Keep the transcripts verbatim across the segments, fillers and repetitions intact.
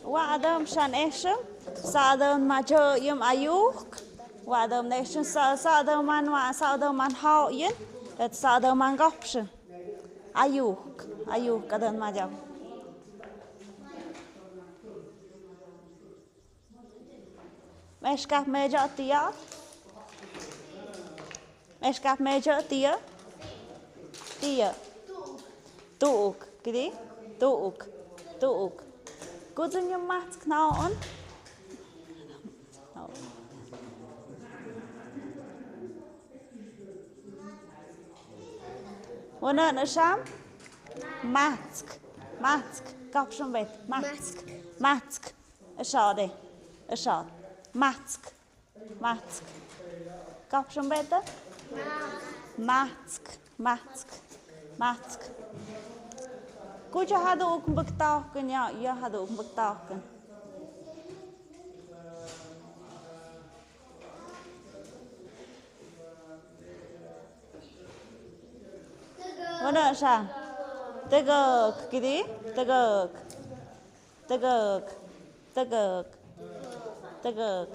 Wa adøm shan esym, sa adøm ma jø yim ayuk, wa adøm esym, sa, sa adøm man wa, sa adøm man hau yin, et sa adøm man gopsyn. Ayuk, ayuk adøm ma jø. Meskap meja tia. Meskap meja tia. Tia. Tuuk, kidi? Tuuk. Tuuk. Kutu nyum matsk naon. Wana na sham? Matsk. Matsk. Kapsham bet. Matsk. Matsk. Eshade. Eshad. Matsk. Matsk. Kapsham beta? Matsk. Matsk. Matsk. Kuja hadu uk mbuktaken, ja, ja hadu uk mbuktaken. Wana sa? Tegak, kidi? Tegak. Tegak. Tegak. Tegak.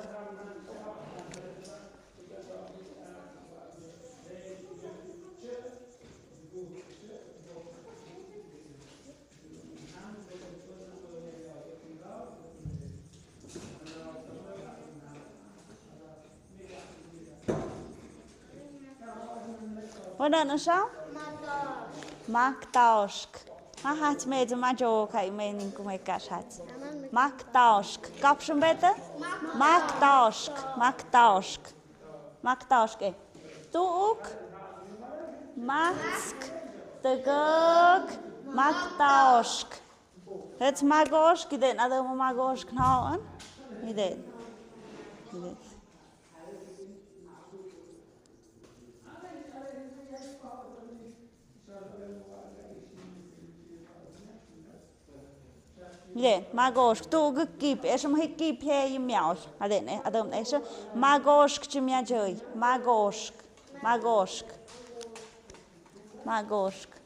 Wana na sa? Maktaosk. Ha, hach me juma jo kai me ning kume ka hach. Maktaosk. Kapsham beta? Maktaosk. Maktaosk. Maktaosk, eh. Tuuk, matsk, tegak, maktaosk. Hets magosk, iden adøm magosk naon. Iden. Iden. Ye, magosk, tuuk kip, esum hi kip he yim miaos. Aden, eh, adøm, esum, magosk, chim ya joi. Magosk, magosk. Magosk.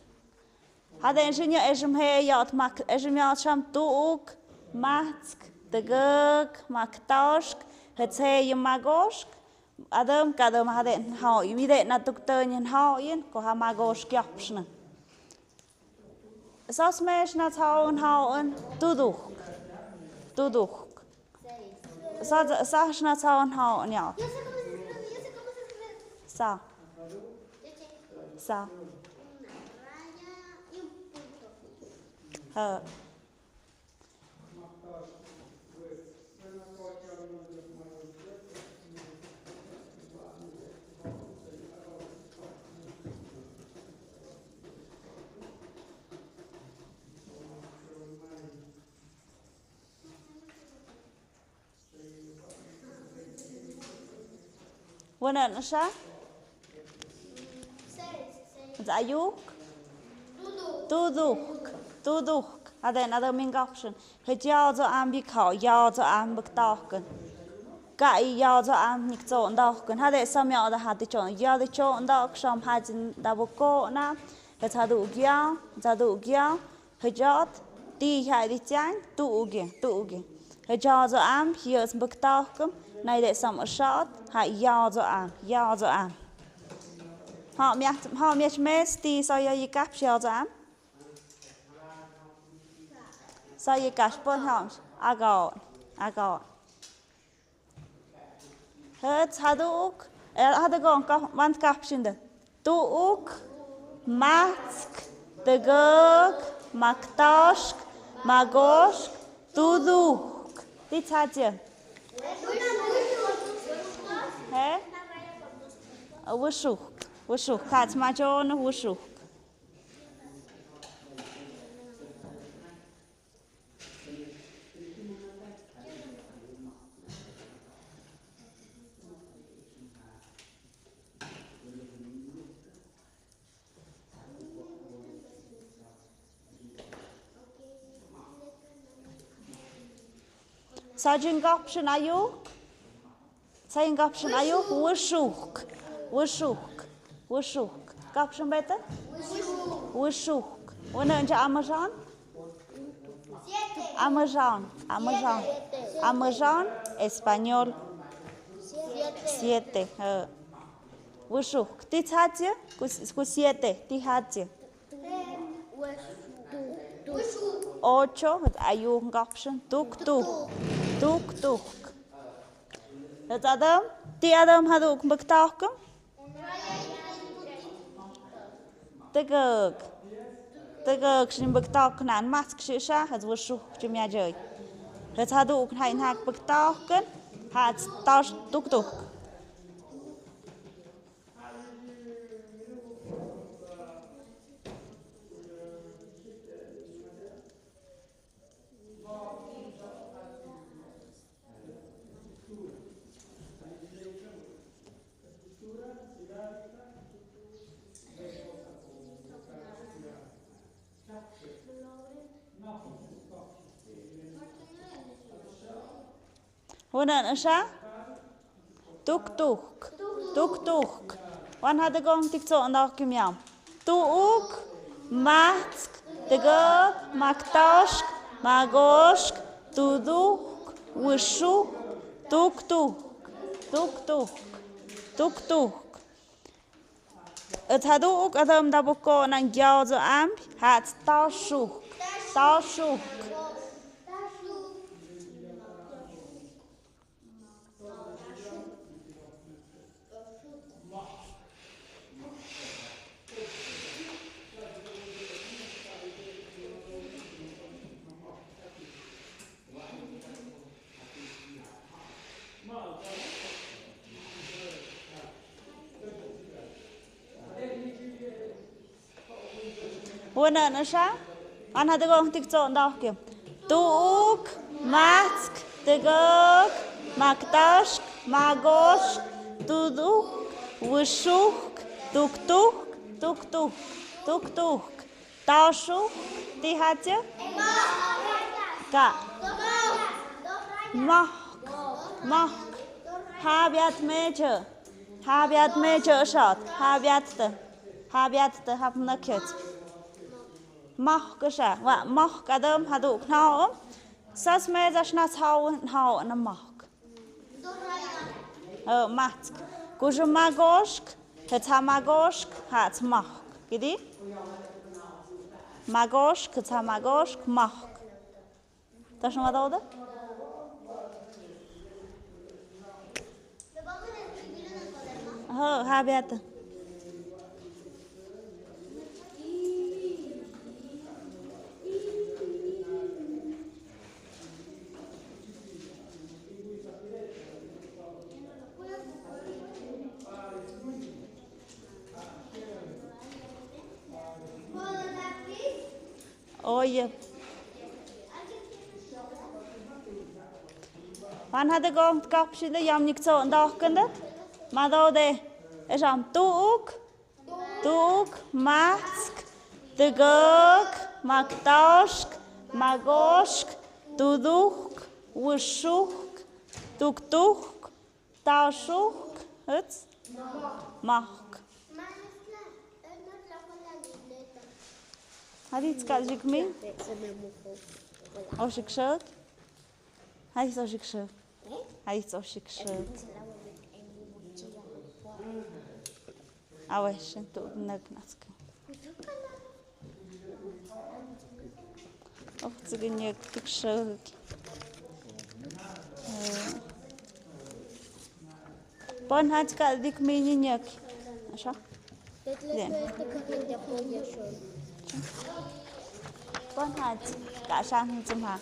Aden, esum ya, esum he yot mak, esum yot sham tuuk, matsk, tegak, maktaosk, hets he yim magosk. Adøm, kadøm, aden, hau, yim iden na tuktøn yin hau yin, ko ha magosk yopsna. Sa smesh na thaun haun, tuduk. Tuduk. Sa, sa sna thaun haun, ya. Sa. Sa. Ha. Wana na sa? Ayuk? Tuduk. Tuduk. Aden, aden mingakshun. Hej yao zo am bikau, yao zo am biktaken. Ka i yao zo am nikzo ndaken. Hade samyao da hade chon. Yao de chon ndaksham hajin da bukona. Hej hadu gya, hej hadu gya. Hejat, ti hai di tiang, tu uge, tu uge. Hejat zo am, hias mbuktakum, nai de sam ashat, ha yao zo am, yao zo am. Ha miat, ha miat mes, ti sa ya yikap, yao zo am. Sa yikap, pon ha, ago, ago. Hej haduk, eh, haduk ka, wan kapshin de. Tuuk, matsk, tegak, maktask, magosk, tuduk. Ti chaje. He? Wusuk, wusuk, kats majon wusuk. Sa jing kapshin ayuk? Sa jing kapshin ayuk? Wusuk. Wusuk. Wusuk. Kapshin beta? Wusuk. Wana'n cha amasawn? Amasawn, amasawn. Amasawn, español. Siete. Wushuk. Ti hatye, ku siete, ti hatye. Ocho, ayuhngapshan, tuk tuk. Tuk tuk. Hëts adam, ti adam haduh mbëktahkam. Tëgëg. Tëgëg shin mbëktahk nan mask shisha, hëts wushuk chimyajay. Hëts haduh hai nhak mbëktahkan, hëts tash tuk tuk. Wana'n asha? Tuk tuk. Tuk tuk. Wan hadagong tikso' ndok kimyam. Tu'uk, mahtsk, tëgëg, maktashk, magoshk, tuduhk, wushuk, tuk tuk, tuk tuk, tuk tuk. Hëts haduh adam daboko nan giaw zo am, hëts tashuk, tashuk. Wana'n asha? An hadagong tikso' ndok kim. Tu'uk, mahtsk, tëgëg, maktashk, magoshk, tuduhk, wushuk, tuk tuk, tuk tuk, tuk tuk. Tashuk, ti hatye? Ka. Mahk, mahk. Habiat meche. Habiat meche shot. Habiat te. Habiat te hap nakhet. Mahk sha. Wa mahk adam haduh khnao. Sas me zash na sao nao na mahk. Hë, mahtsk. Kush magoshk, hëts ha magoshk, hëts mahk. Kidi? Magoshk, hëts ha magoshk, mahk. Tash na madauda? Hë, habiat. Oye. Wan hadagong kapshida yam nikso' ndok kanda. Madaude. Esham tu'uk. Tu'uk, mahtsk, tëgëg, maktashk, magoshk, tuduhk, wushuk, tuk tuk, tashuk, hëts? Mahk. Haditska jikmi? Oshikshëg? Hadits oshikshëg? Hadits oshikshëg? Awe, shen tu nag natska. Oh, tsigi nyek tik shok. Pon haj ka dik mi ni nyek. Asha. Pon haj ka shan tsum ha.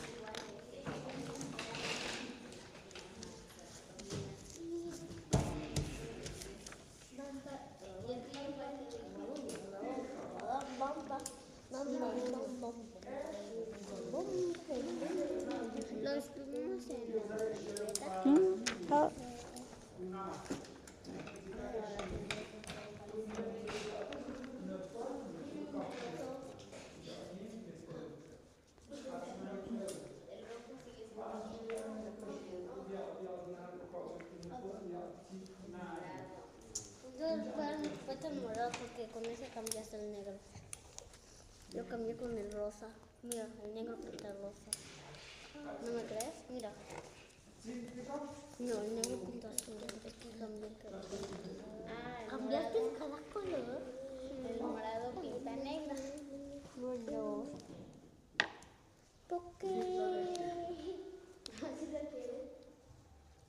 Los tuvimos en la camioneta. Yo, bueno, fue tan morado porque con ese cambiaste el negro. Lo cambié con el rosa. Mira, el negro pinta rosa. ¿No me crees? Mira. No, el negro pinta azul. Hay que cambiar. Ah, el morado. ¿Cambiaste cada color? El morado pinta negro. Bueno. ¿Por qué? ¿Así lo quieres?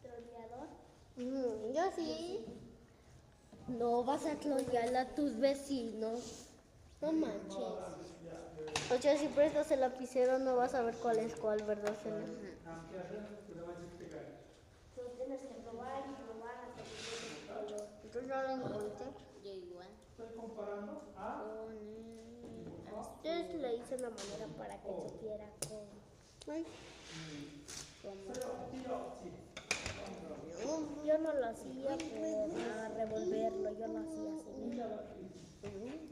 ¿Troleador? Mm, yo sí. No vas a trolear a tus vecinos. No manches. O sea, si prestas el lapicero, no vas a ver cuál es cuál, ¿verdad, Selena? Tú tienes que probar y probar hasta que encuentres tu color. Yo ya lo encontré. Yo igual. Con el... Entonces le hice una manera para que supiera cómo. Ay. Yo no lo hacía para revolverlo, yo lo hacía así, mira.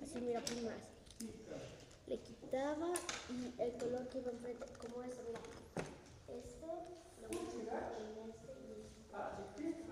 Así, mira, pues más. Le quitaba y el color que iba enfrente, como es, mira. Este, lo voy a poner en este y este.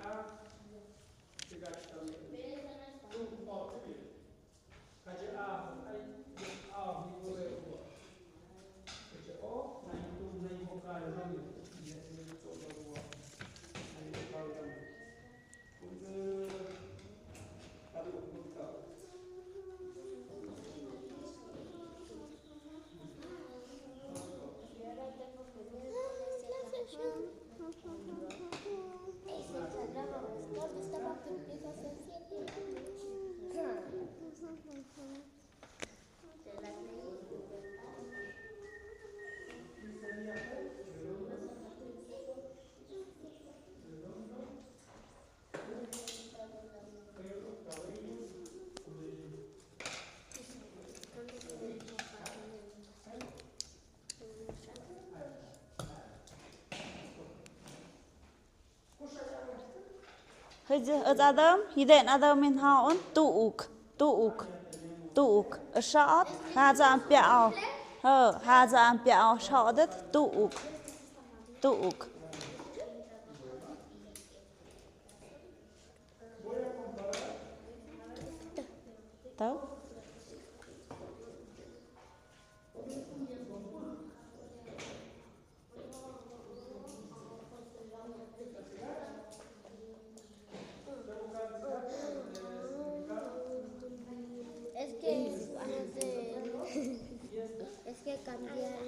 Hëtsë, hëtsë Adam, hiden Adam min haon, tu'uk, tu'uk, tu'uk, ëshaot, haza ampiao, hë, haza ampiao, shaotet, tu'uk, tu'uk. Tau? Es que, no sé, es que cambiar.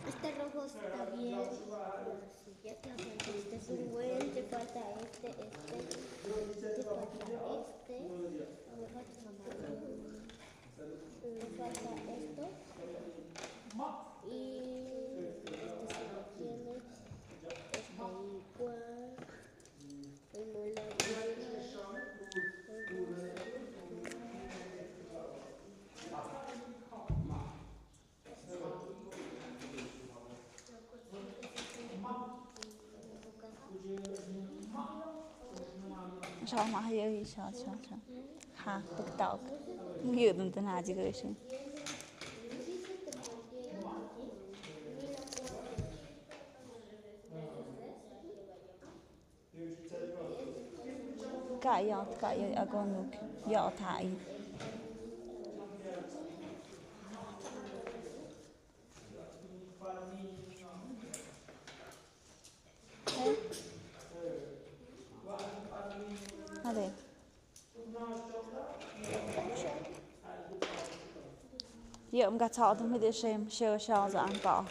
Este rojo está bien. Ya te apuntaste, es un buen, te falta este, este, te falta este, me falta una mano. Me falta esto. Y este sí lo tiene. Está igual. Chao ma, hayo, chao, chao, chao. Ha, tuk tok. Ngiu dun tan ha ji gui shi. Ka yo, ka yo, agon nuk. Yo, tha i. Ade. Yo, mga tao dum hide shem, shem, shem, za ang ka.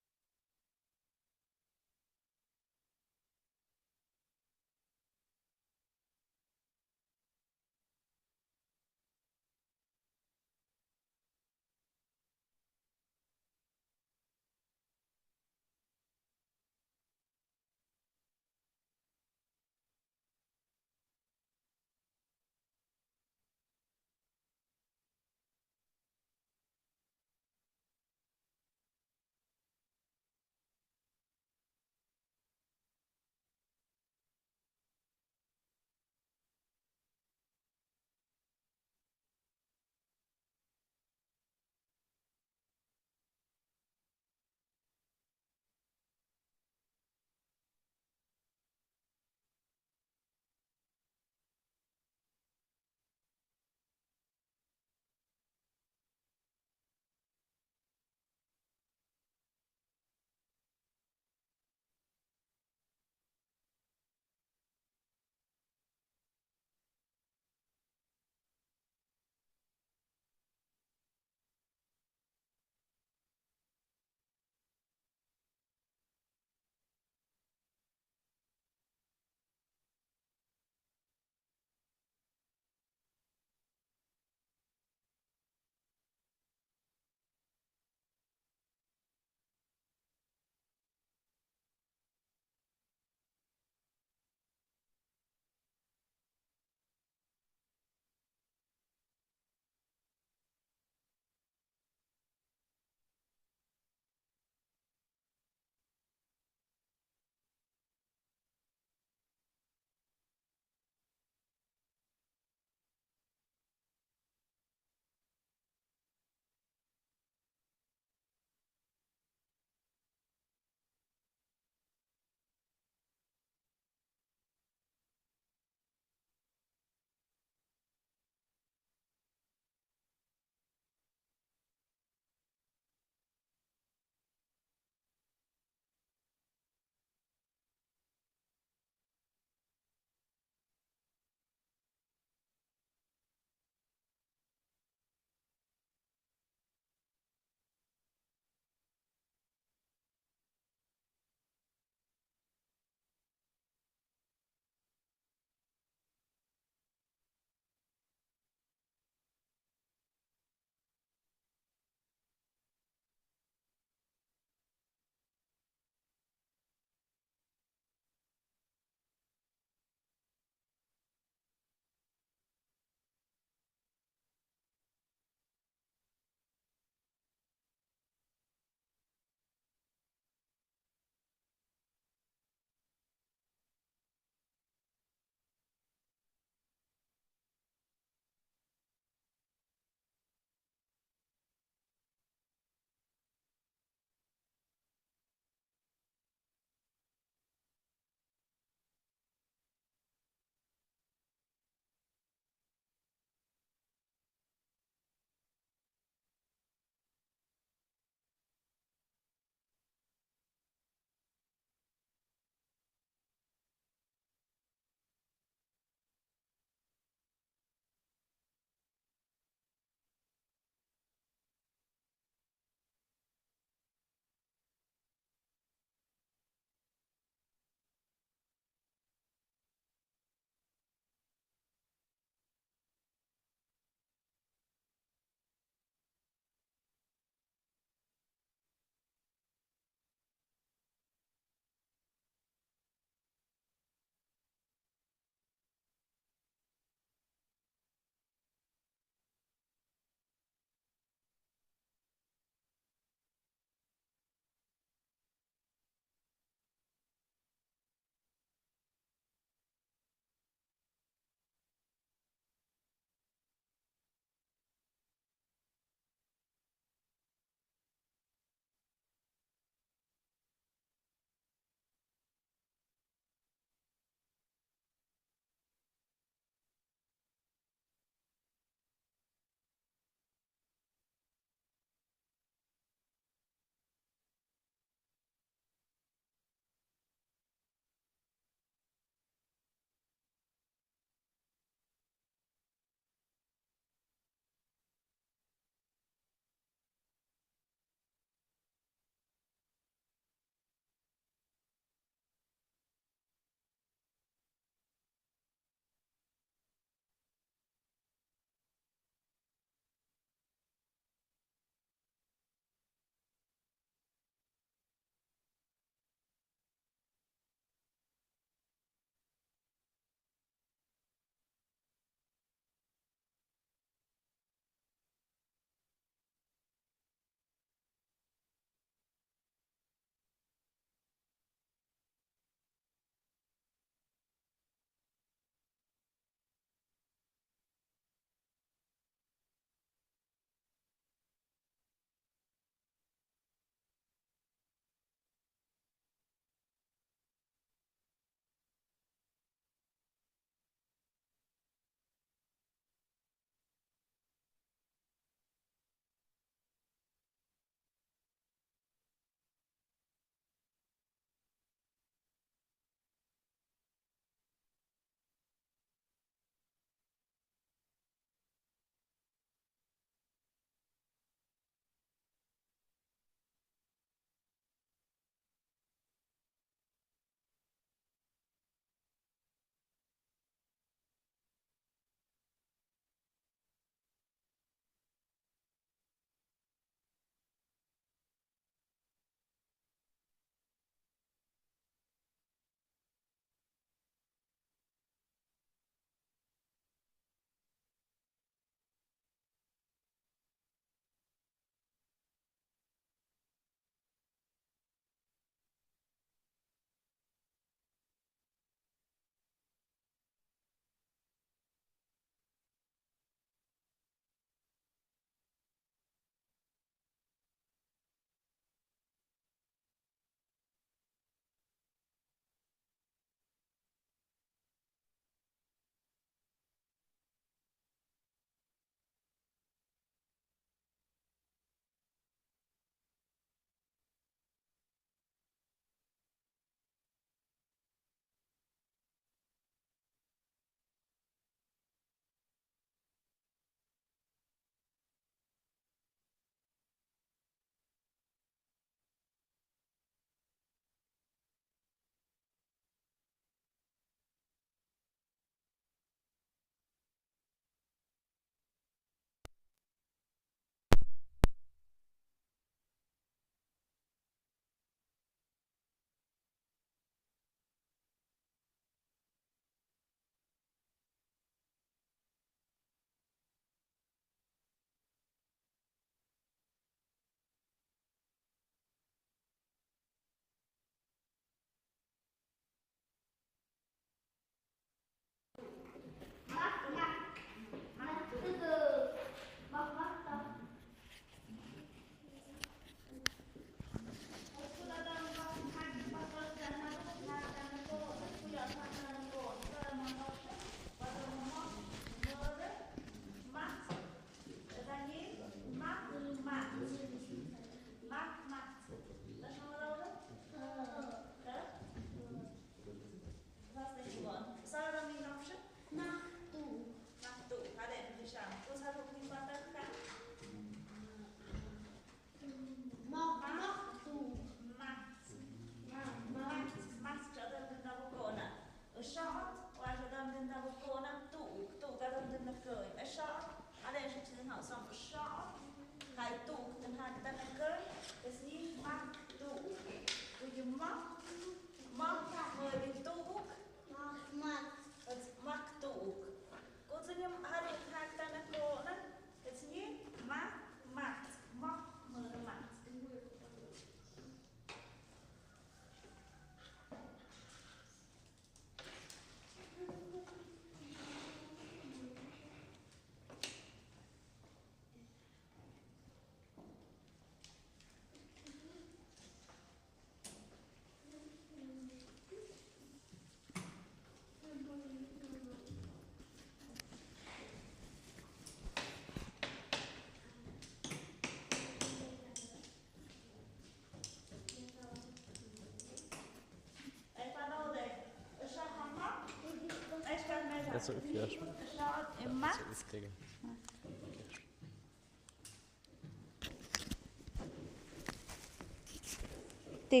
Ti.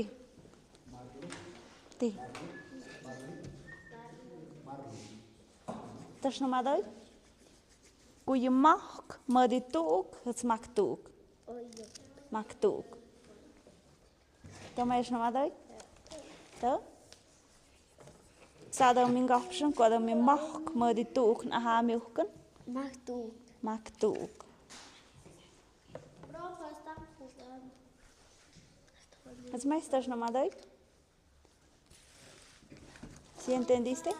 Ti. Tæ snu ma døi. Kuymauk, mødi tuuk, hits maktuuk. Maktuuk. Tø mæ snu ma døi. Tø. Sadø mi ngapshun, kodø mi mauk, mødi tuuk, na ha mi ukun. Maktuuk. Maktuuk. Hits mæ tæ snu ma døi. ¿Sí entendiste?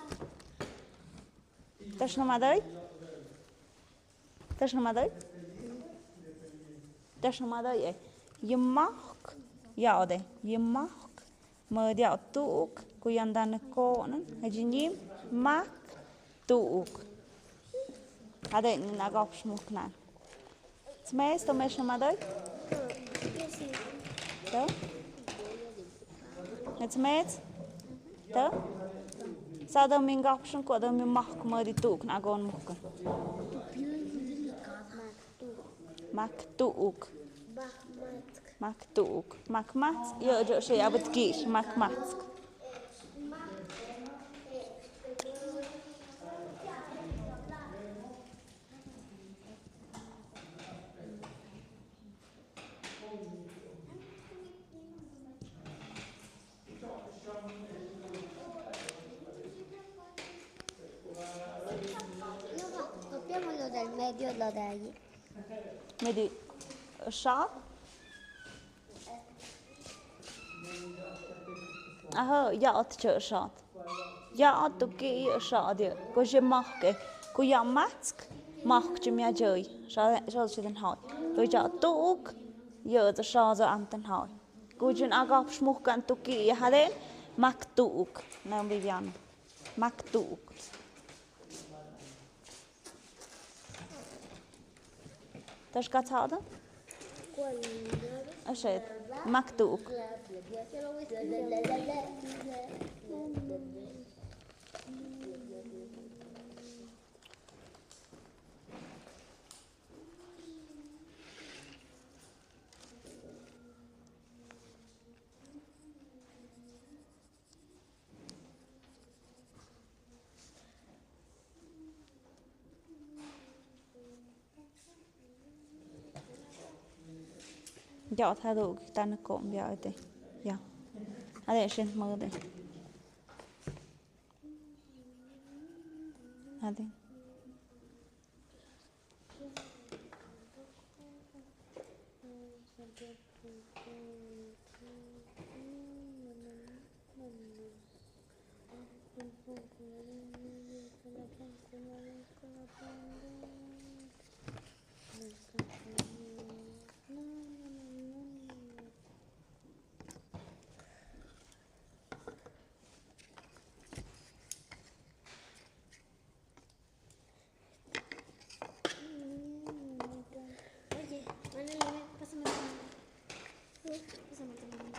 Tæ snu ma døi. Tæ snu ma døi. Tæ snu ma døi, eh. Ymauk. Ya ode. Ymauk. Mødi ya tuuk. Kuyan dan konen. Hajinyi. Maktuuk. Hade ni na gapshmuk nan. Hits mæ, tø mæ snu ma døi. Tø. Hits mæ. Tø. Sadø mi ngapshun, kodø mi mauk, mødi tuuk, na gon mukun. Maktuuk. Maktuuk. Makmatsk. Yo, yo, sí, abut ki, makmatsk. Copiamos lo del medio, lo de allí. Medio. Shot. Aha, ya ot chø shot. Ya ot tuki shot ya. Ko je mahke. Ko ya matsk. Mahk chim ya jøy. Shot, shot chø den hai. Ko ya tuuk. Ya ot shot ya anten hai. Ko jun agap shmukan tuki ya halen. Mak tuuk. Na Viviana. Mak tuuk. Tæ shkatha da? Ashet. Mak tuuk. Ya, tha du tan kom ya te. Ya. Ade shin mo de. Ade. Oye, mándale, pásame el teléfono. Pásame el teléfono.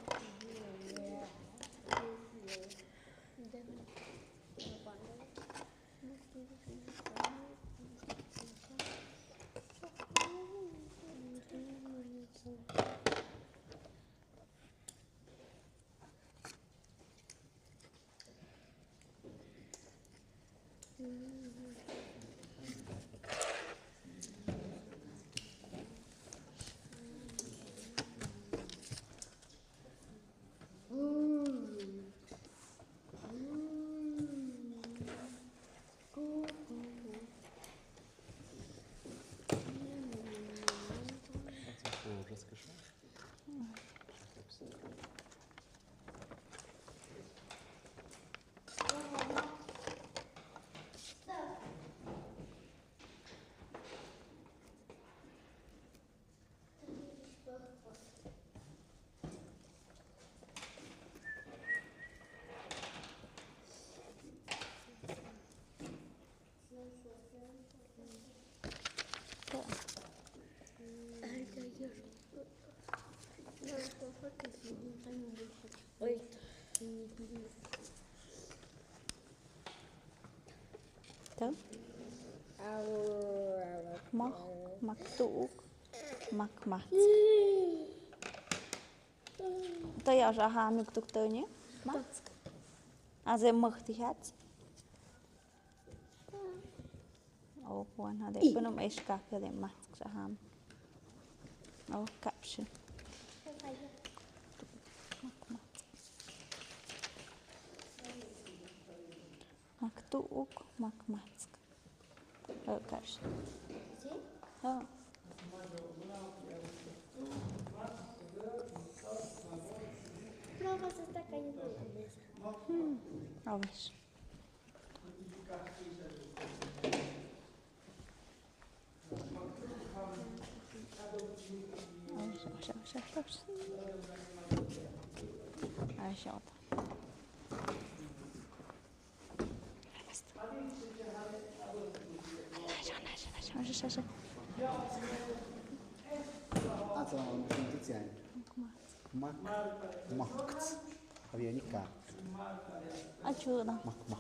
Tø. Mak, mak tuuk, mak matsk. Tø ya sa ha nuk tuk tø ni. Matsk. Ase mak ti hats. O, wan ha de, pønum eskak de matsk sa ham. O, kapshu. Mak tuuk, mak matsk. O, kapshu. O. Profe, se está cayendo la mesa. Hmm. A ver. Mak, mak. Había ni ka. Ayuda. Mak, mak.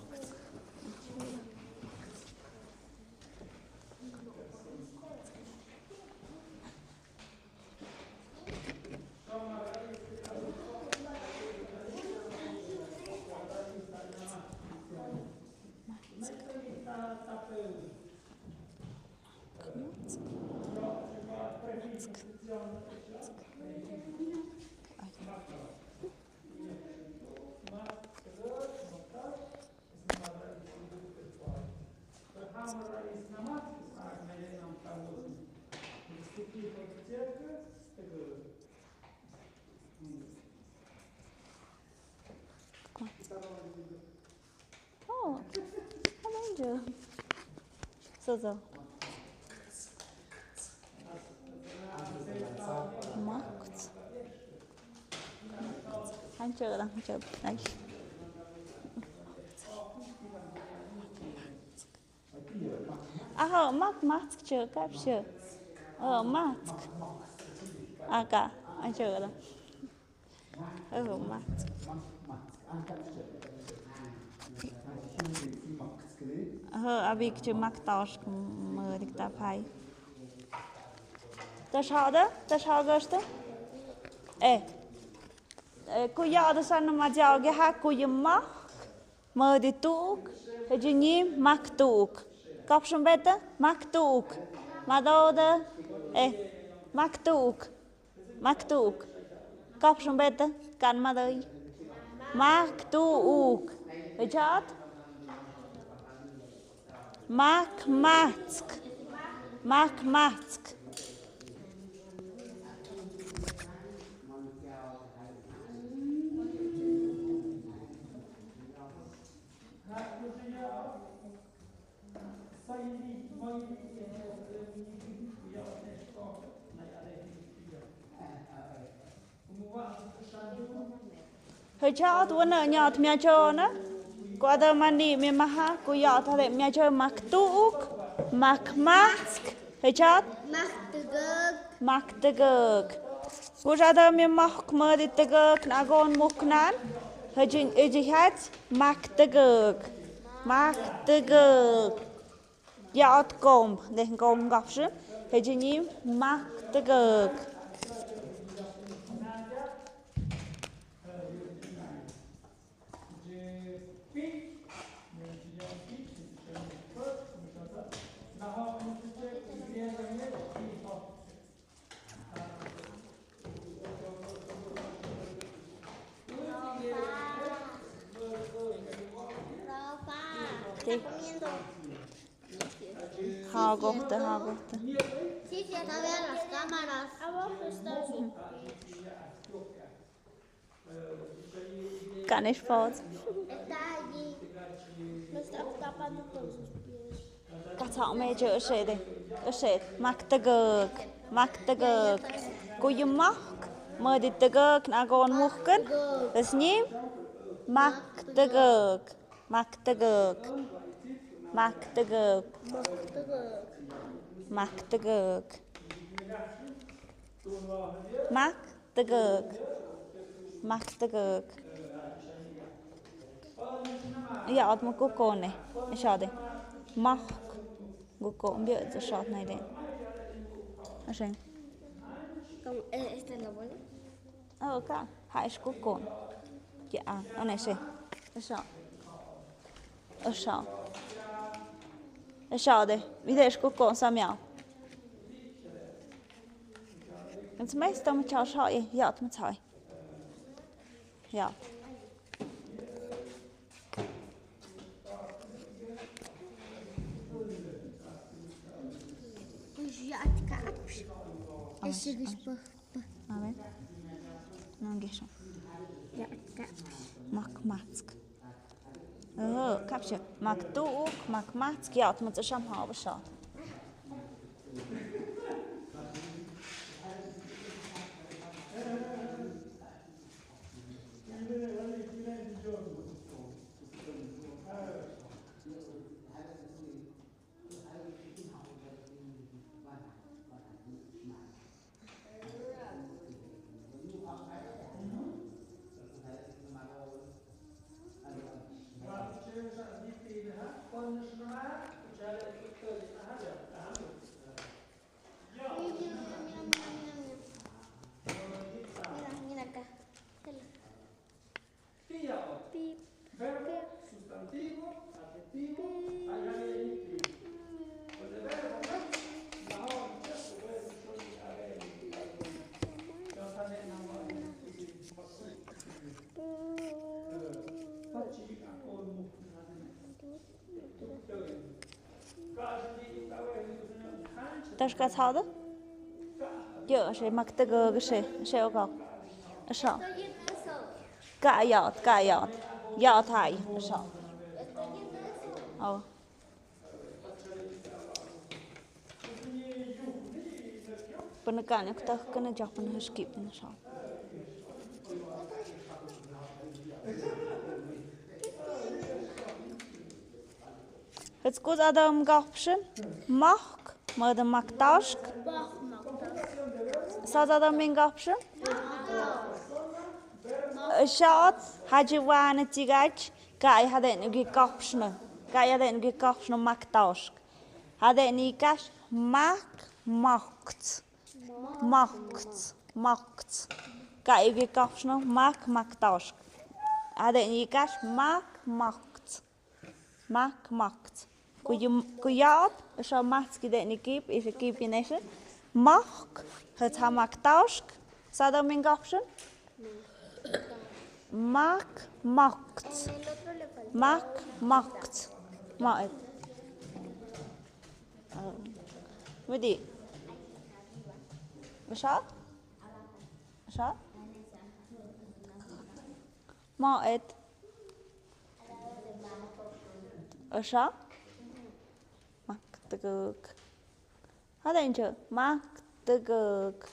Oh, amazing. So, so. Mak. Hancho, hancho. Ay. Aho, mak, matsk, chø, kapshu. Oh, matsk. Aka, hancho, oh, matsk. Aho, abik chø mak tosh, mø dik ta phai. Tash hada, tash hagashta. Eh. Eh, kuya ada sana majaoge ha kuya mak. Mø di tuuk, hejini mak tuuk. Kapshon beta, mak tuuk. Madoda, eh, mak tuuk. Mak tuuk. Kapshon beta, kan madoi. Mak tuuk. Hejat? Mak matsk. Mak matsk. Hejat wana nyat miacho na. Kuada mani mi maha, kuya thade miacho mak tuuk, mak matsk. Hejat? Mak tegek. Mak tegek. Kushada mi mahk madi tegek na gon muknan. Hejin iji hats mak tegek. Mak tegek. Ya ot kom, deh kom gafshe. Hejini mak tegek. Está comiendo. Hagohta, hagohta. Sí, sí, acá vean las cámaras. Abajo está su pie. Kan ish paws. Está allí. Me está tapando con sus pies. Katha me je ushe de. Ushe. Mak tegek. Mak tegek. Kuyu mak. Madi tegek na gon muhken. Esnim. Mak tegek. Mak tegek. Mak tegek. Mak tegek. Mak tegek. Mak tegek. Ya, ot mo kukone. Shade. Mahk. Gukon biö tsa sot nai den. Ashen. Con, eh, esta es la bola. Oh, ka. Ha, es gukon. Ya, ah, oh, nai se. Ashen. Ashen. Ashen de. Mide es gukon sa miau. Ens meist om chao shao, ja, at man chao. Ja. A ver. No, que eso. Mak matsk. Oh, kapsha. Mak tuuk, mak matsk, ja, at man chao shao, ha, ba shao. Mira, mira, mira, mira, mira. Mira, mira acá. Pip. Pip. Pip. Tashka thada? Yo, ashe mak tëgøg, ashe, ashe oka. Ashe. Ka yat, ka yat. Yat hai, ashe. Oh. Pynkan yok tah kana jak pynhas kip na sa. Hëts kus adam gapshin, mahk, mødø mak tashk. Sa adam min gapshin. Shot, haji wana tigach, kai haden ugi gapshin. Kai haden ugi gapshin mak tashk. Hadde ni kash mak makts. Makts, makts. Ka igi kapshno mak maktoshk. Hadde ni kash mak makts. Mak makts. Ku yat, so makts ki de ni kip, is kip in eshe. Mak, het ha maktoshk. Sa do min kapshno. Mak makts. Mak makts. Maet. Wedi. Asha? Asha? Maet. Asha? Mak tegek. Hada inche. Mak tegek.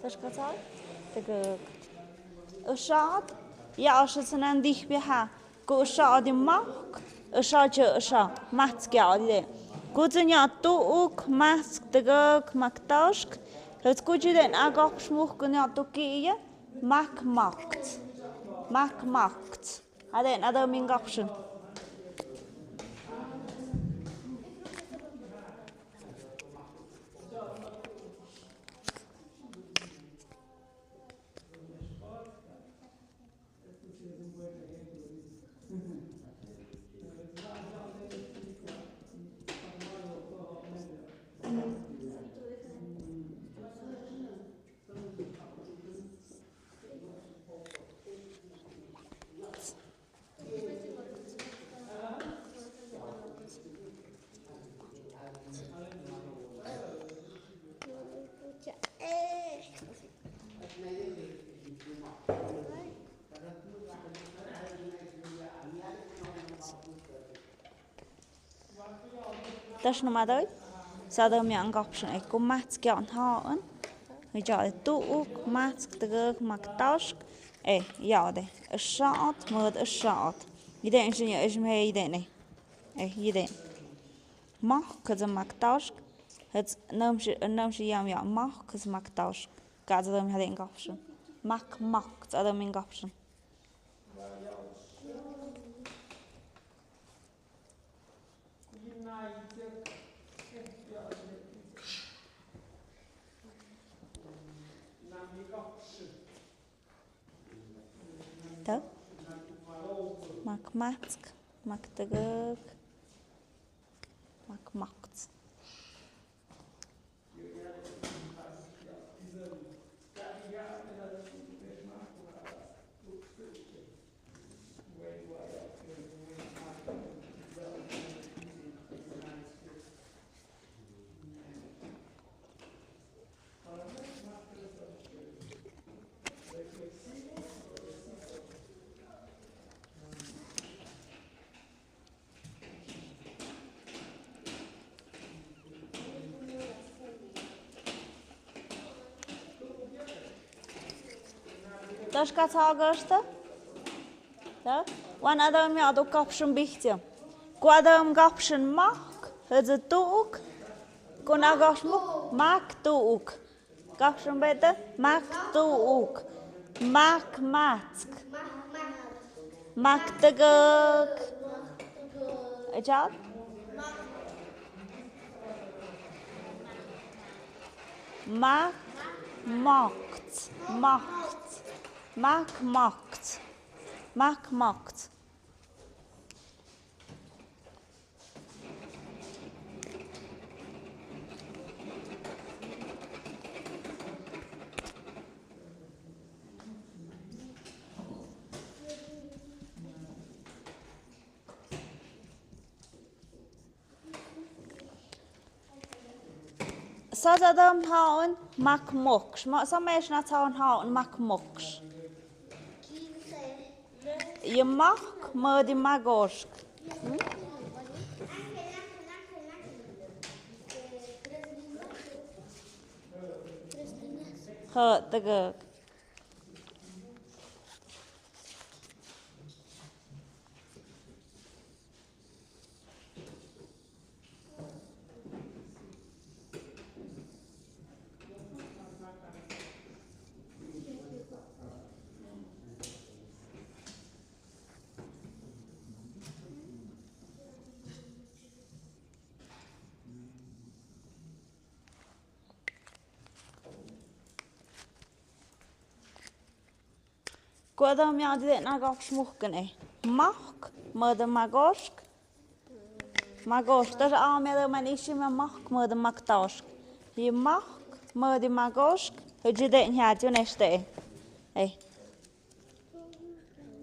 Tashka tsau, tegek. Ashat, ya ashat sanan dih biha. Ku ashat di mak, ashat che ashat, matsk ya di de. Ku tsin ya tuuk, matsk tegek, maktoshk. Hëts ku ji den agak shmuk ku ya tuki ya, mak makts. Mak makts. Hadde na do min gapshin. Tash no madøy, sa dø mi an gapshin e ku matsk ya an haen. Hi ja de tuuk, matsk tegek, maktoshk. E, ya de. Ashat, mød ashat. Ide en shin ya, is me ide ne. E, ide. Mak, kaza maktoshk. Hëts nam shi, nam shi yam ya. Mak, kaza maktoshk. Kaza dø mi hadde gapshin. Mak, mak, sa dø mi gapshin. Tø. Mak matsk, mak tøgøg, mak makts. Ташка цагаашта? Та? Ван адам яду капшын бихтэ. Ку адам капшын мак, хэзэ тук. Ку нагашмук, мак тук. Капшын бэдэ, мак тук. Мак мацк. Мак тыгык. Эчал? Мак мокц. Мокц. Мак мокц. Мак мокц. Саза адам хаун мак мокш. Ма-, самэшна цаун хаун мак мокш. Е мак мөди магошк. М? Хо, тыгык. Ку адам яди дэ нагашмук кэнэ. Мак мөди магошк. Магошк. Таш ам яди мэн иши мэ мак мөди магташк. Е мак мөди магошк. Хэжи дэ ньяди нэште. Эй.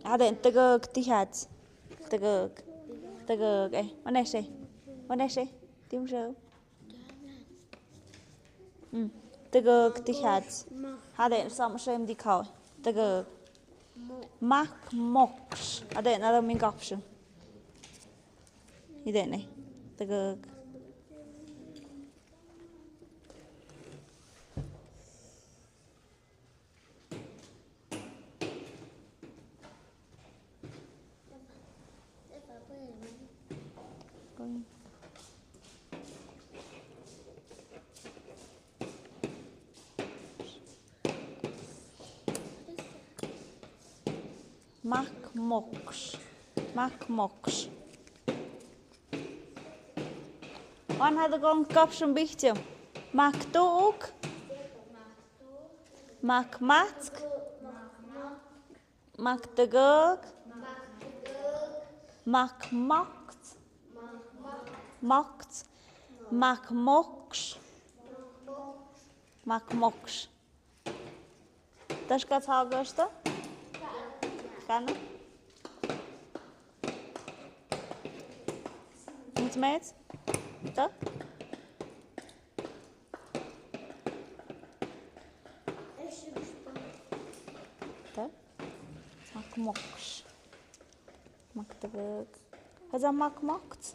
Адэ тыгык тихяд. Тыгык. Тыгык. Эй. Онэшэ. Онэшэ. Тимшэ. М, тыгык тихяд. Хадэ сам шэм дикхау. Тыгык. Мак мокш. Хадэ нада мингапши. Идэнэ. Тыгык. Мак мокш. Мак мокш. Ан хадэ гонг капшын бихтэ. Мак тук. Мак мацк. Мак тыгык. Мак мокц. Мокц. Мак мокш. Мак мокш. Ташка цагаашта? Хана? Мутмец? Та? Та? Мак мокш. Мак тыгык. Хаза мак мокц.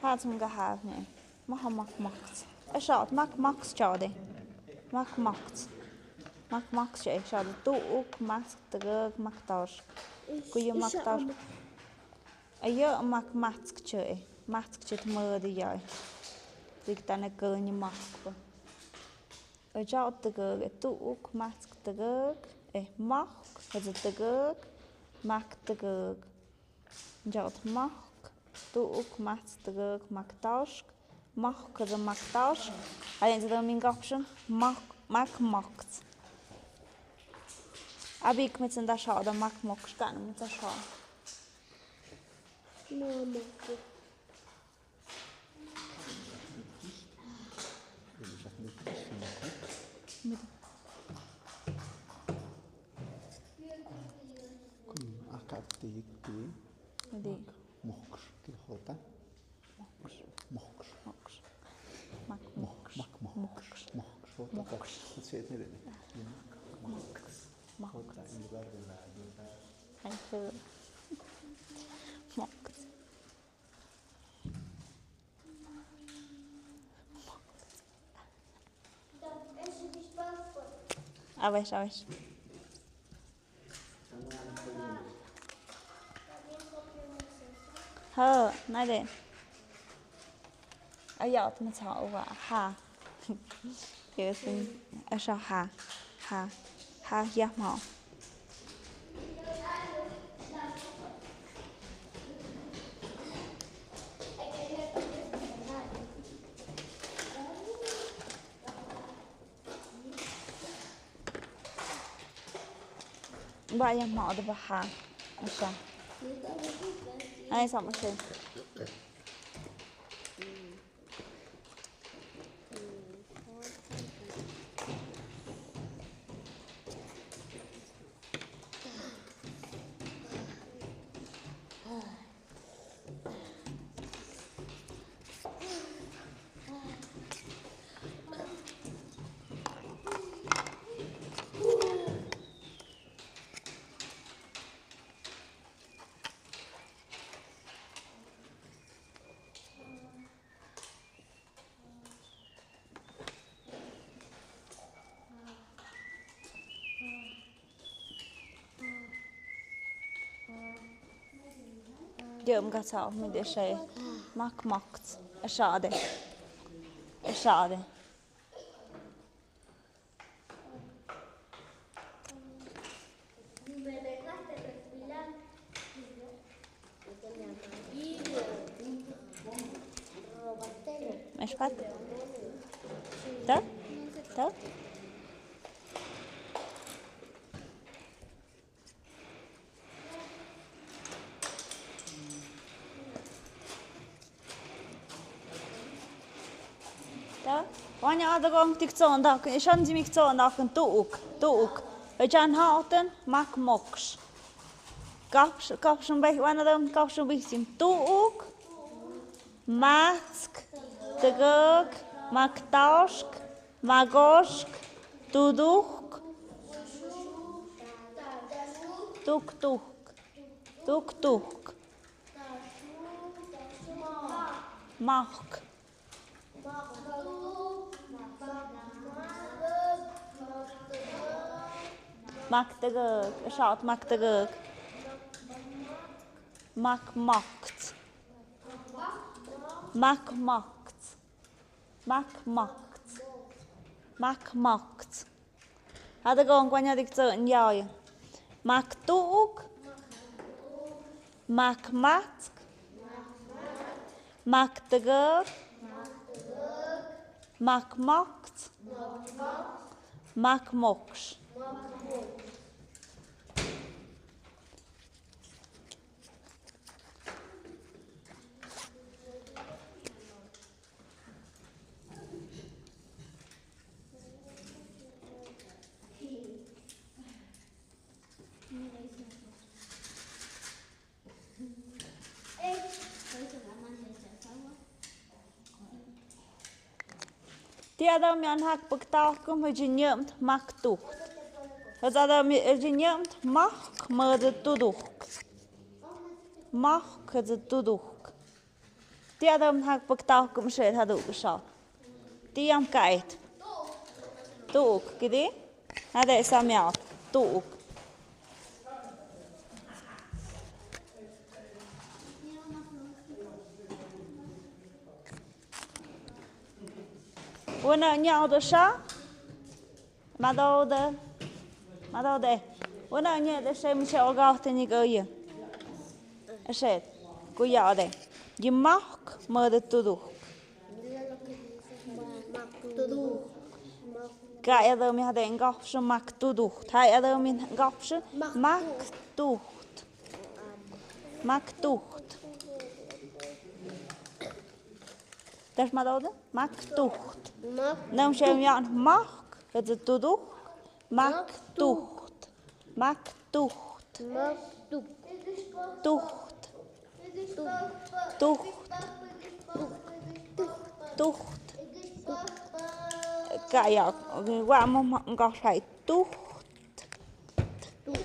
Хаза мга хавне. Маха мак мокц. Эшат мак мокц чаудэ. Мак мокц. Мак мокц ча эшат. Тук мацк тыгык макташ. Куйы макташ. Айо мак мацк ча э. Мацк ча тмэдэ яй. Тыктанэ кыни мак ба. Ачаут тыгык, э, тук, мацк тыгык, э, мак, хаза тыгык, Mak tgøg. Jot mohk. Tu'uk, mats, tgøg, mak torsk. Mohk, the mak torsk. Ayen the min goption. Mohk, mak mohk. Abik mit the shot, the mak mohk. Skan mit the shot. Kun akak tik ti. Adi. Mohk, ti hota. Mohk. Mohk. Mohk. Mak mohk. Mak mohk. Mohk. Mohk. Hota. Mohk. Hota. Mohk. Hota. Mohk. Ay, mohk. A ver, a ver. Hơ, nai de. Ayot ma cha uwa ha. Yes, a sha ha. Ha. Ha ya ma. Ba ya ma de ba ha. A sha. Ai sa ma sha. Djøm ka sa mi de shay. Mak makt. Eshade. Eshade. Meshpat. Ta? Ta? Ta, wanya ada gong tik tson dak, shan jimik tson dak, tuuk, tuuk. Ejan hauten, mak moks. Kap, kap shun beh, wana dam, kap shun beh sim. Tuuk, matsk, tegek, maktaosk, magosk, tuduk, tuk, tuk, tuk, tuk. Mahk. Maktegek. Shout maktegek. Makmakt. Makmakt. Makmakt. Makmakt. Hada gong kwanya dik tso nyao. Maktuuk. Makmatsk. Maktegek. Makmakt. Makmoks. Ti adam yan hak pagtahkum hajin yømt maktuht. Hajin adam hajin yømt mahk møde tuduhk. Mahk hajin tuduhk. Ti adam hak pagtahkum shed haduk sha. Ti yam kait. Tuuk, kidi? Hade samyat. Tuuk. Wana nyao do sha? Madode. Madode. Wanaag niya' de shem shem ogaohte ni goye. Shet. Kuya'de. Yi mahk møde tuduhk. Kaya dømi hade ngapshe mak tuduht. Haya dømi ngapshe mak tuht. Mak tuht. Tæsma dode? Mak tuht. Nøm shem yan mak, hede tuduht. Mak tuht. Mak tuht. Tuht. Tuht. Tuht. Kaya, wa mo ngapshe tuht. Tuht.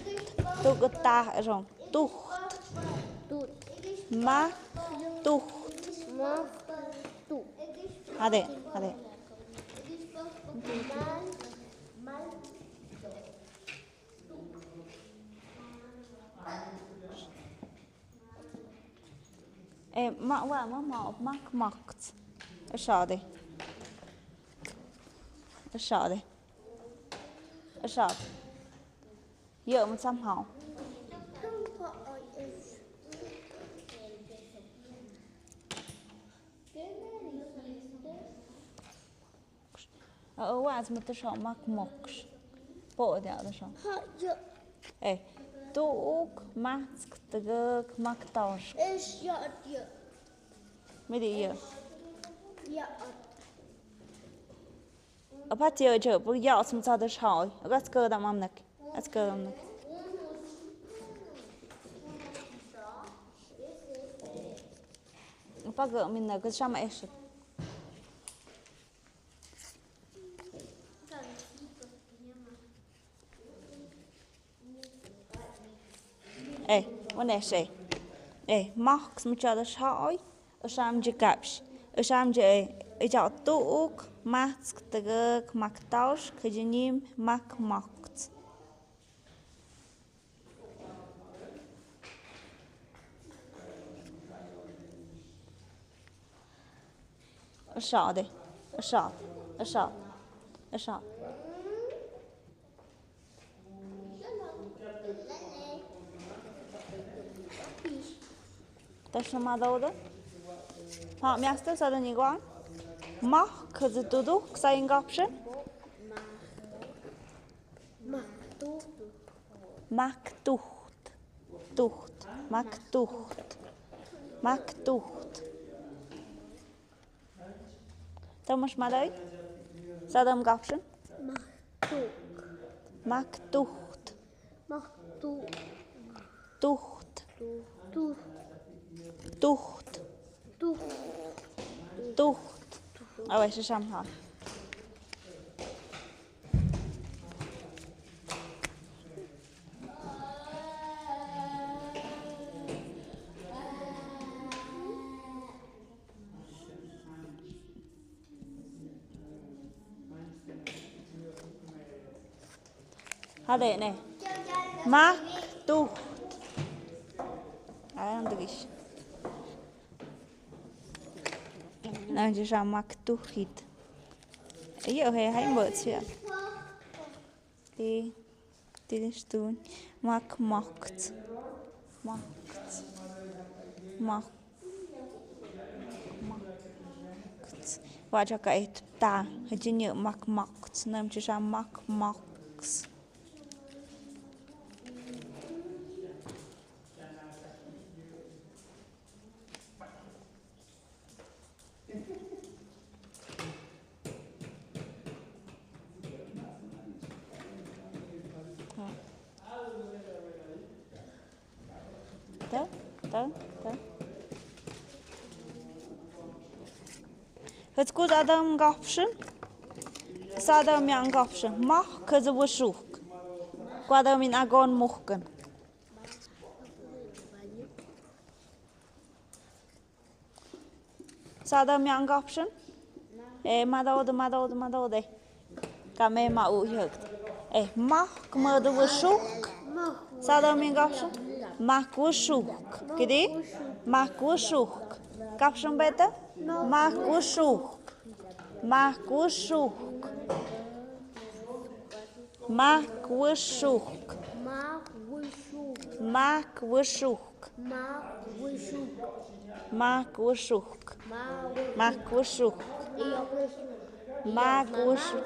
Tuht. Tuht. Mak tuht. Hade, hade. Eh, ma, wa, ma, ma, mak, makt. Eshade. Eshade. Eshade. Yo, mo somehow. Awa, as mo tæsho mak moks. Po de tæsho. Eh, tuuk, matsk, tgøk, mak tors. Midi yo. Apat yo jo, bu yo as mo tæsho. Agas kø da mamnek. As kø da mamnek. Apat gø minne, gø shama eshet. Eh, wanaag shem. Eh, maks mo tæsho, o sham je kapsh. O sham je, eh, ja tuuk, matsk, tgøk, mak tors, kjøjenim, mak makt. Eshade, eshade, eshade, eshade. Tæsho ma dode? Ha, miaste sa de ni gwan. Mak, hede tuduht, sa en ngapshe. Mak tuht. Mak tuht. Tuht. Mak tuht. Mak tuht. Tæ mo shma dai? Sa de ngapshe. Mak tuht. Mak tuht. Mak tuht. Tuht. Tuht. Tuht. Tuht. Awa, shishamha. Hade ne. Mak tuht. Ayan dugis. Nan jisha mak tuhit. Iyo he hai mbot siya. Ti, ti distun. Mak makt. Makt. Mak. Makt. Waja ka et ta. Hajinyo mak makt. Nam jisha mak makt. Ta, ta, ta. Hëtsku sa dam ngapshën. Sa dam yang ngapshën. Mah këzë wëshuhk. Kwa dam in agon muhkën. Sa dam yang ngapshën. Eh, madod, madod, madod, eh. Kame ma u yëk. Eh, mah këmëdë wëshuhk. Sa dam yang ngapshën. Mah wëshuhk. Kidi? Mah wëshuhk. Kapshën bete? Mah wëshuhk. Mah wëshuhk. Mah wëshuhk. Mah Mak wishuk. Mak wishuk. Mak wishuk. Mak wishuk. Mak wishuk.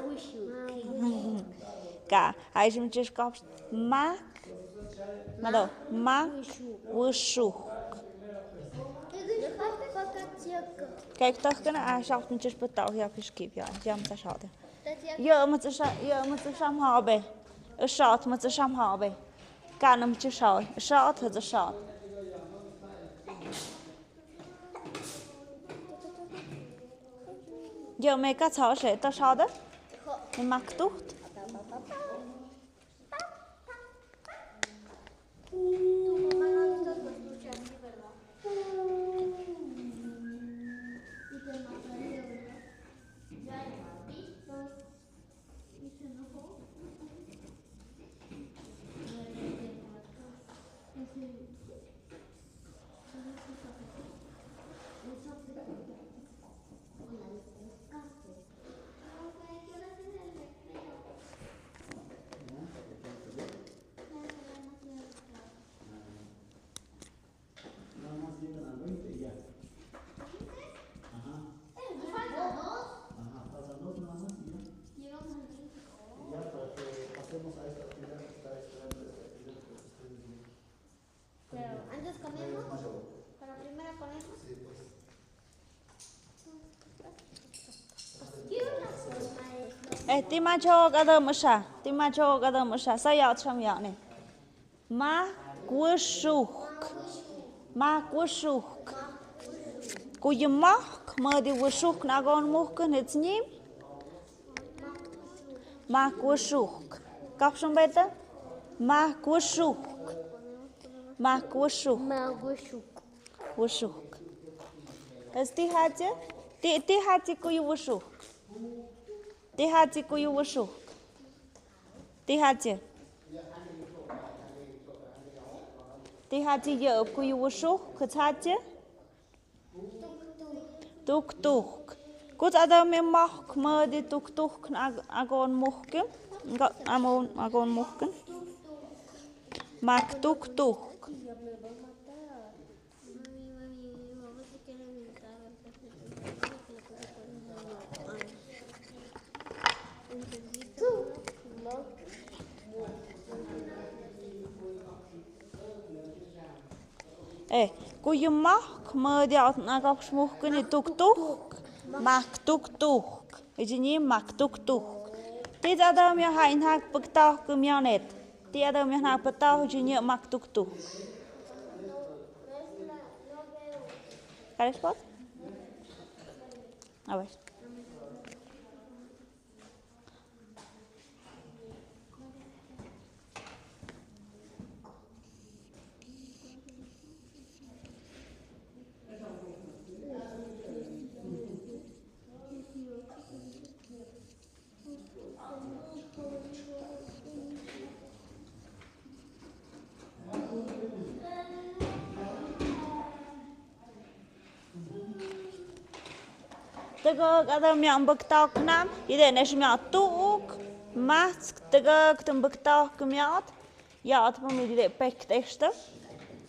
Ka, ai sim chis kop. Mak. Mado. Mak wishuk. Kek toh kana a shop chis putau ya piskip ya. Jam ta shop. Yo, mut sa, yo, mut sa ham habe. Shop, mut sa ham habe. Kana mut sa, shop, mut sa. Yo, me ka sa se, ta sa da. Me mak tut. Nada más llegan a veinte y ya. Ajá. Faltan dos. Ajá, faltan dos nada más y ya. Llegamos al veinte. Y ya para que pasemos a esta actividad que está esperando esta actividad que ustedes ven. Pero antes comemos. Para primero comemos. Sí, pues. Eh, ti ma chok adom sa, ti ma chok adom sa, sa ya cham ya ne. Mak wishuk. Mak wishuk. Kuyu mak, madi wishuk na gon muhk nits nim. Mak wishuk. Kapshon beta? Mak wishuk. Mak wishuk. Mak wishuk. Wishuk. Es ti hache? Ti, ti hache kuyu wishuk. Ti hache kuyu wishuk. Ti hache. Ti hache yo kuyu wishuk, kut hache? Tuk tuk. Kut adam mi mahk madi tuk tuk na ag-, agon muhkin. Nga-, amon agon muhkin. Mak tuk tuk. Eh, kuyu mahk madi at na kap muhkin tuk tuk. Mak tuk tuk. Ijini mak tuk tuk. Ti adam ya hai nhak pagtah kumyanet. Ti adam ya nhak pagtah ijini mak tuk tuk. Kare spot? A ver. Tëgëg adam miat mbëgtawk nam, ide ne shmiat tuuk, matsk tëgëg të mbëgtawk miat, ya at mo midi de pek tëgëg.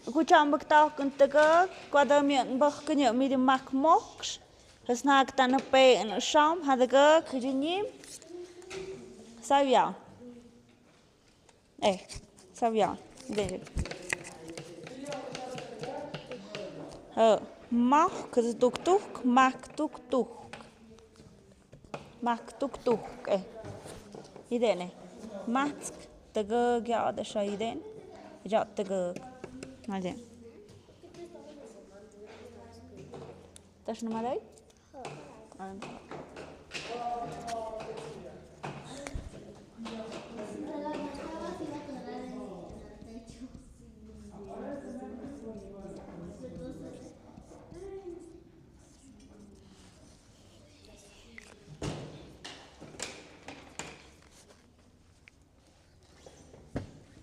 Kucha mbëgtawk tëgëg, kuadam miat mbëgkën midi mak moksh, Hesnak tan pe en sham hadagak jinim. Sawian. Eh, sawian. De. Eh, mak tuk tuk, mak tuk tuk. Mak tuk tuk, eh. Iden, eh. Matsk tëgëg ya ada sha iden. Ya tëgëg. Maden. Tas na maday?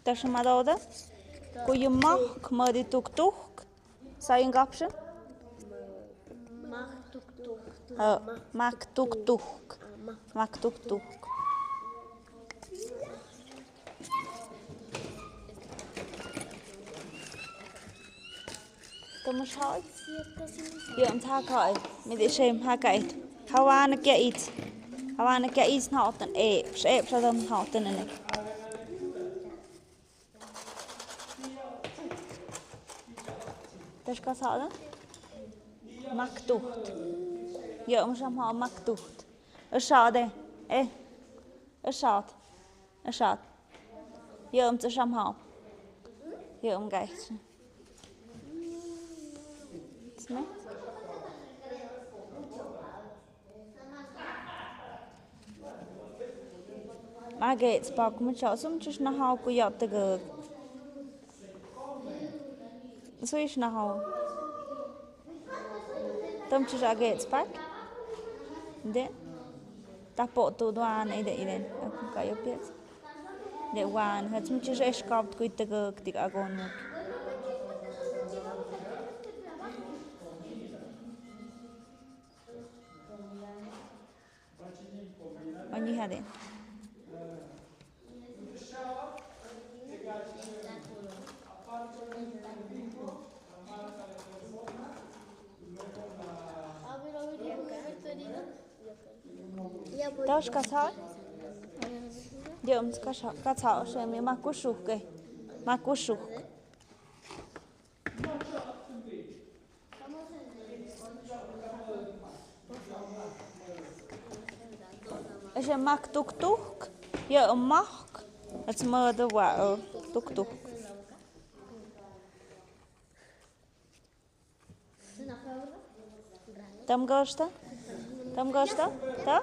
Tashmadawda. Kuyu mak madi tuk tuk. Sa ing option? Mak tuk tuk. Ha, mak tuk tuk. Mak tuk tuk. Tømø sjaoi. Yøm tha kaoi. Midi shem ha kaoi. Hawana kia it. Hawana kia it na otan e. Psh e psh adam na otan e. Tøsh ka sa da? Maktuht. Yøm shem ha maktuht. Yshaod e. E. Yshaod. Yshaod. Yøm tø shem ha. Yøm gait. Sne? Mage spak mø cha sum chis na ha ku ya te gø. Sui sna ha. Tøm chis age spak. De. Tapo tu duan ide ide. Aku ka yo pies. De wan ha sum chis eskap ku te gø tik agon mø. Oni hade. Tøsh ka sa? Yøm ka sa, ka sa, shem mi makushuk e. Makushuk. Ese mak tuk tuk, ya mak, ets møde wa, eh, tuk tuk. Tøm gøsta? Tøm gøsta? Ta?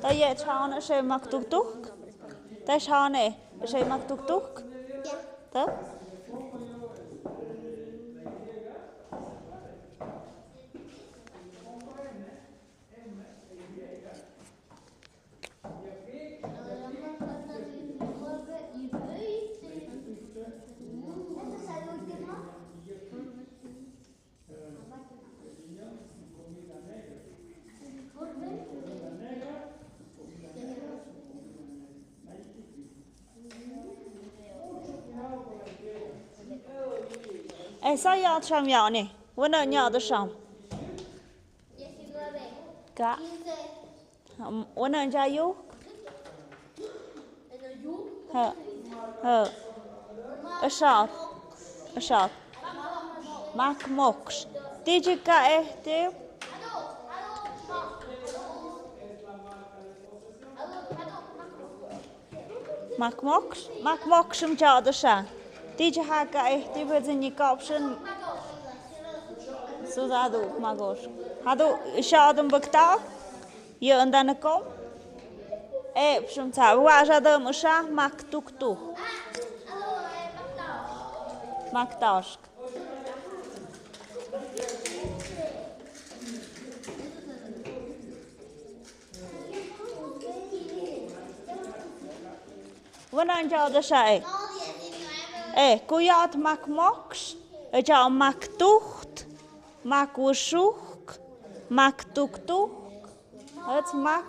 Ta ye chane ese mak tuk tuk? Ta chane ese mak tuk tuk? Ta? Esa ya cham ya ni. Wena nya da cham. Ka. Wena nya yu. Hë. Hë. Yshaod. Yshaod. Mak moksh. Tiji ka eh ti. Mak moksh. Mak moksh mjadasha. Tiji ha ka eh ti bejini ka option. Suzadu magosh. Hadu yshaod mbakta. Yø ënda nëkø. E pshum tha wa sha dø mø sha mak tuk tuk. Mak tashk. Wëna nja dø sha e. E kuyat mak moksh. E ja mak tuht. Mak wushuhk. Mak tuk tuk. Ëts mak.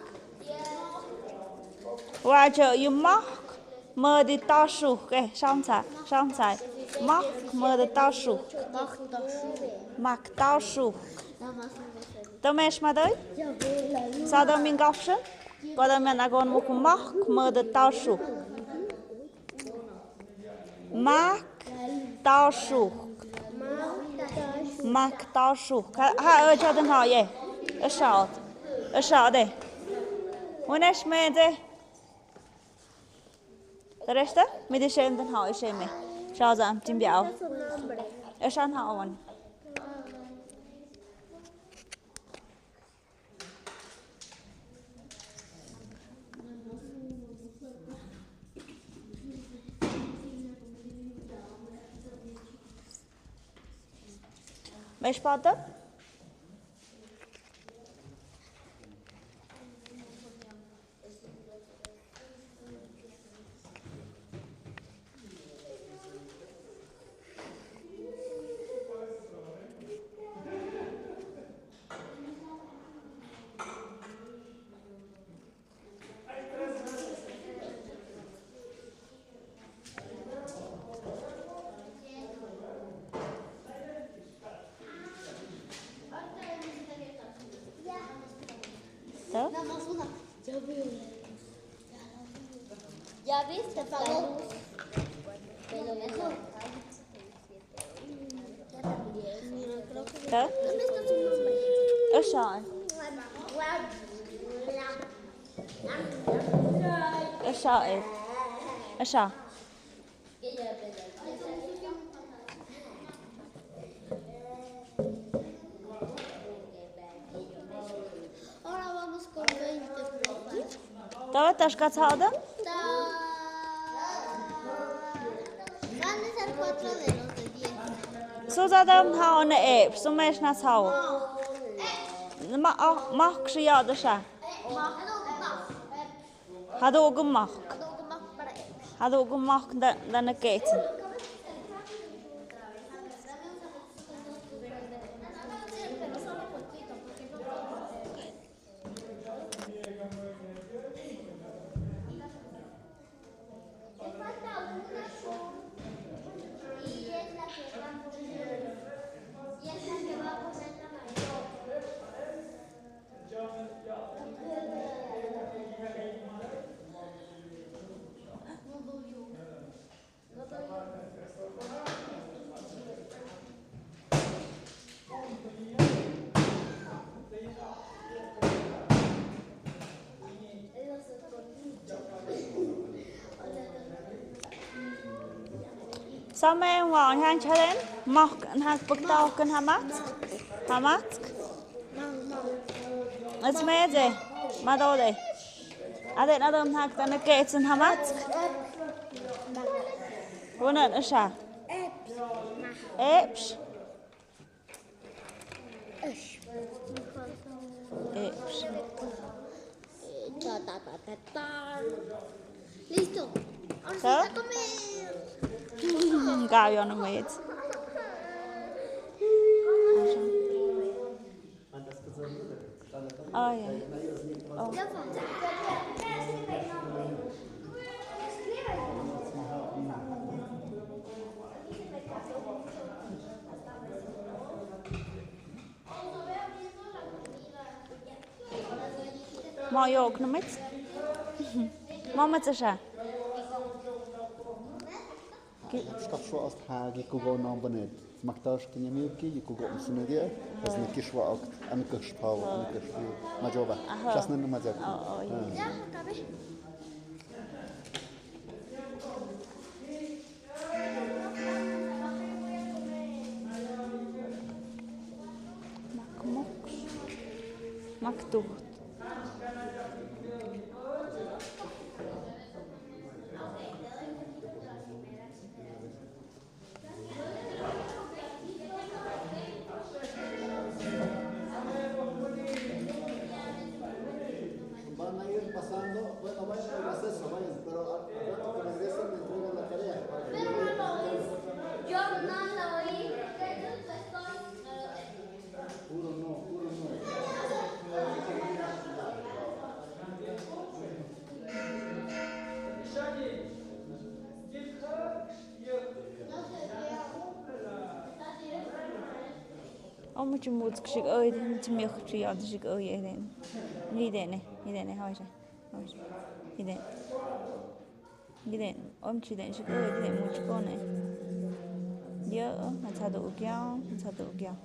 Wajo yu mahk, mëdi tashuk, eh, shamsai, shamsai. Mahk, mëdi tashuk. Mak tashuk. Tø mesh madøy? Sa dø min gafshen? Kodø min agon muk mahk, mëdi tashuk. Mak tashuk. Mak tashuk. Ha, ha, ø, jadø na ye. Ø, shad. Ø, shad, e. Unesh me de. Tøreshte? Mi de shem den ha, ø, shem me. Shazam, timbiao. Ø, shan ha, on. Mèsh pata? ¿Ya viste, Pablo? De lo mejor. Hã? Ëh, sha. Ëh, sha, ëh. Ëh, sha. Ahora vamos con veinte, profe. Tawata shkatshada? Ta. Van a ser cuatro de los de diez. Suzada ha one ep, sumesh na sao. Ma, ah, mak shia dasha. Mak. Hadok mak. Hadok mak da, da na kets. Samen wa hang chalen, mak, hang puktaw kan hamat, hamat. Its meze, madode. Aden adam hak tana ketsen hamat. Wunan asha. Eps. Eps. Listo. Ahora sí, a comer. Gabby on the way. Oh, yeah. Oh. Mo yok no mit. Mo mit sa. Ki- Shkak shwa ast ha gi kugo no banet. Maktash ki nyami ki gi kugo msune dia. Pas ne ki shwa ok an kush pau, an kush pau. Majoba. Aha. Shas nan majoba. Oh, oh, yeah. Ah. Ya, kabe. Makmok. Maktuhut. Van a ir pasando, bueno, vayan al receso, vayan, pero al, al rato que regresen me entregan la tarea para que yo... Pero no lo oí, yo no lo oí, porque yo no estoy, no lo oí. Puro no, puro no. Om much mutsk shik oy, much miyok shik oy, shik oy, eden. Ni dene, ni dene, how is it? How is it? Ni den. Ni den, om chi den shik oy, ni den much kone. Dio, matsado ukiao, matsado ukiao.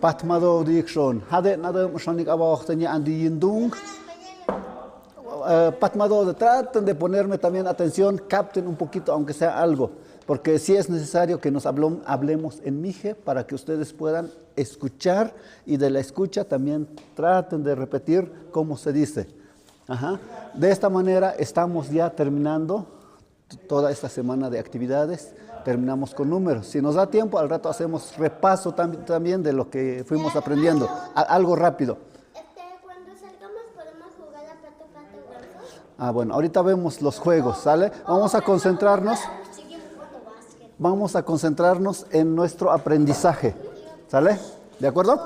Patmadou di ikshon. Hadena de shon ik abajo tenía andi yindung. Eh, patmadou de, traten de ponerme también atención, capten un poquito, aunque sea algo, porque sí es necesario que nos hablom-, hablemos en mije para que ustedes puedan escuchar y de la escucha también traten de repetir cómo se dice. Ajá. De esta manera estamos ya terminando toda esta semana de actividades. Terminamos con números. Si nos da tiempo, al rato hacemos repaso tam-, también de lo que fuimos aprendiendo. A-, algo rápido. Este, cuando salgamos, ¿podemos jugar a pato, pato, ganso? Ah, bueno, ahorita vemos los juegos, ¿sale? Vamos a concentrarnos. Vamos a concentrarnos en nuestro aprendizaje, ¿sale? ¿De acuerdo?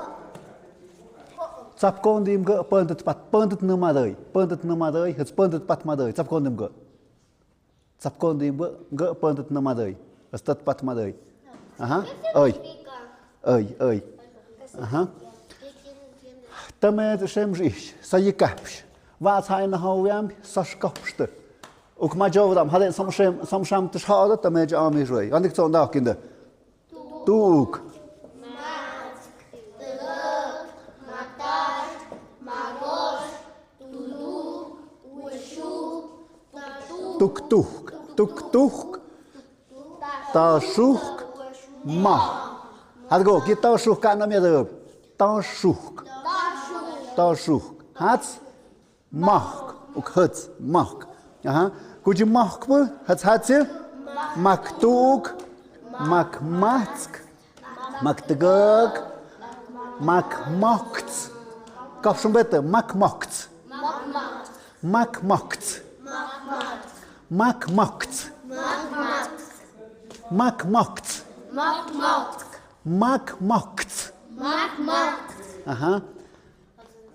Tsapkon dim gø pøntet pat, pøntet nømadøy, pøntet nømadøy, hets pøntet patmadøy, tsapkon dim gø. Tsapkon dim gø, gø pøntet nømadøy, hets tet patmadøy. Ajá, øy. Øy, øy. Ajá. Tømet shem rish, sa yikapsh. Wa tsai na ho wiam, sa shkopshte. Uk ma jovdam, haden som shem, som sham tshada, tømet ami røy. Andik tson da kinde. Tuk. Tuk tuk. Tuk tuk. Tashuk. Mah. Hadgo, ki tashuk ka na mi adab. Tashuk. Tashuk. Hats. Mahk, uk hëts, mahk. Aha. Kuji mahk bë, hëts hëtsi? Mak tuuk, mak matsk, mak tgëg, mak mahkts. Kap shon bëtë, mak mahkts. Mak mahkts. Mak mahkts. Mak mahkts. Mak mahkts. Aha.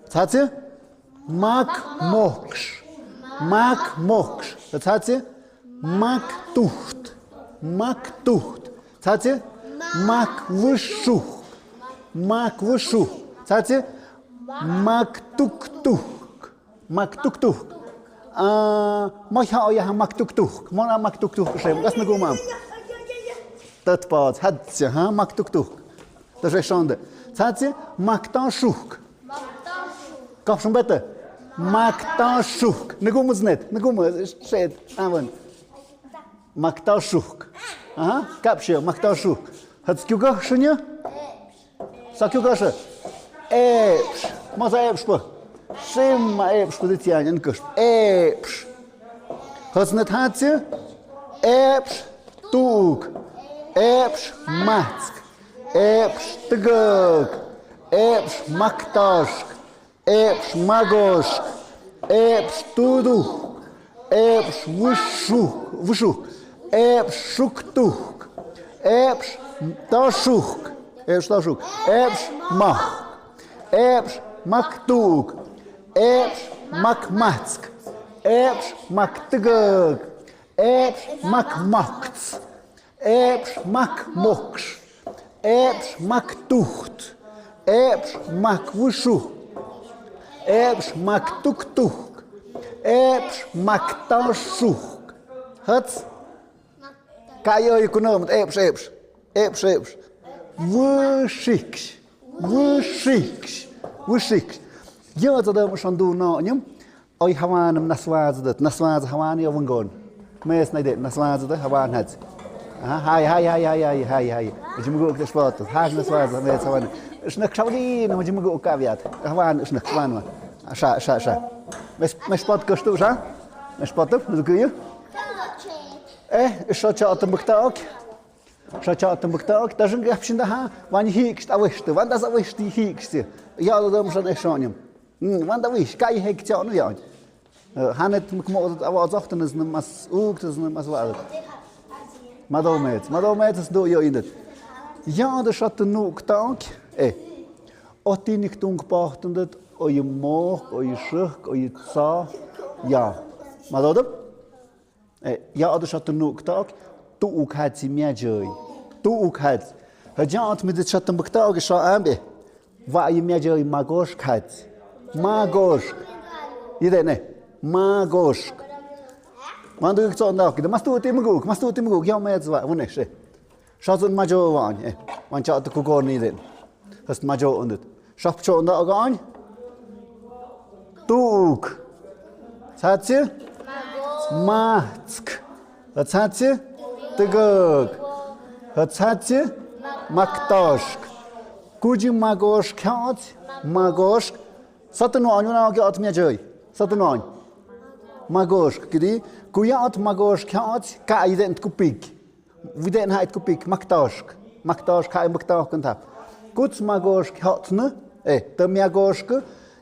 Tsatsi? Mak mohksh. Mak mohksh. Tsatsi? Mak tuht. Mak tuht. Tsatsi? Mak wushuh. Mak wushuh. Tsatsi? Mak tuktuh. Mak tuktuh. Ah, mo ha oya ha mak tuktuh. Mona mak tuktuh shem. Gas na gumam. Tat pa, tsatsi, ha, mak tuktuh. Të shë shonde. Tsatsi, mak ta shuhk. Kap shon bëtë. Mak ta shuhk. Në gumë znet. Në gumë shet. Awen. Mak ta shuhk. Aha, kap shë, mak ta shuhk. Hëts kju gëh shë një? Sa kju gëh shë? Epsh. Ma sa epsh pë. Shim ma epsh pë dëtja një në kësht. Epsh. Hëts në thatsi? Epsh. Tuk. Epsh matsk. Epsh tgëg. Epsh maktashk. Epsh magoshk. Epsh tuduhk. Epsh wushuhk. Wushuhk. Epsh shuktuhk. Epsh tashuhk. Epsh tashuhk. Epsh mahk. Epsh maktuhk. Epsh makmatsk. Epsh maktgëg. Epsh mak mahkts. Epsh mak mohksh. Epsh mak tuht. Epsh mak wushuh. Epsh mak tuktuhk. Epsh mak tashuhk. Hëts? Ka yo i kunamët epsh, epsh. Epsh, epsh. Wushiks. Wushiks. Wushiks. Yo të dëm shon du no nyum. Oj hawanam naswadzëdët, naswadzë hawan yo wëngon. Mes na ide, naswadzëdët hawan hats. Aha, hai, hai, hai. Jimgu të shpot, haj naswadzë, mes hawan. Shnak shawli, na jimgu kawiat. Hawan, shnak hawan ma. Sha, sha, sha. Mes, mes shpot kështu, sha? Mes shpot, mes kuyu? Eh, sha cha të mbëkta ok. Sha cha të mbëkta ok, ta shën gëp shin da ha, wan hik shtë awishtë, wan das awishtë hik shtë. Ja, da dëm shon eh shon nyum. Mm, wan da wish, ka i hek cha no ja. Eh, hanet mik mo awa zocht, nes nem as uk, nes nem as wa. Ma do met, ma do met, es do jo indet. Ja, da sha të nuk tank. Eh. O ti nik tung pacht, en det, o je moog, o je schuch, o je tsa. Ja. Ma do dëm? Eh, ja, da sha të nuk tak, tu u khat si mia jëj. Tu u khat. Ha ja, at mi dit sha të mbëkta, ok, sha ambe. Wa i mia jëj, ma gosh khat. Ma gosh. Ide ne. Ma gosh. Wan du ik tso ndak, mas tu ti mguk, mas tu ti mguk, ja, ma et zwa, wune, she. Sha zun ma jo wan, eh. Wan cha të kukor ni den. Hasta ma jo undit. Sharp cho unda oga on. Tuuk. Tsatsi? Matsk. Tsatsi? Tgog. Tsatsi? Maktosk. Kuji magosk hats? Magosk. Satunu on una oga ot mia joi. Satunu on. Magosk kidi. Kuya ot magosk hats? Ka iden kupik. Widen ha it kupik, maktosk. Maktosk ha in buktaok kan tap. Kuts magosk hot ne? Eh, te miagosk.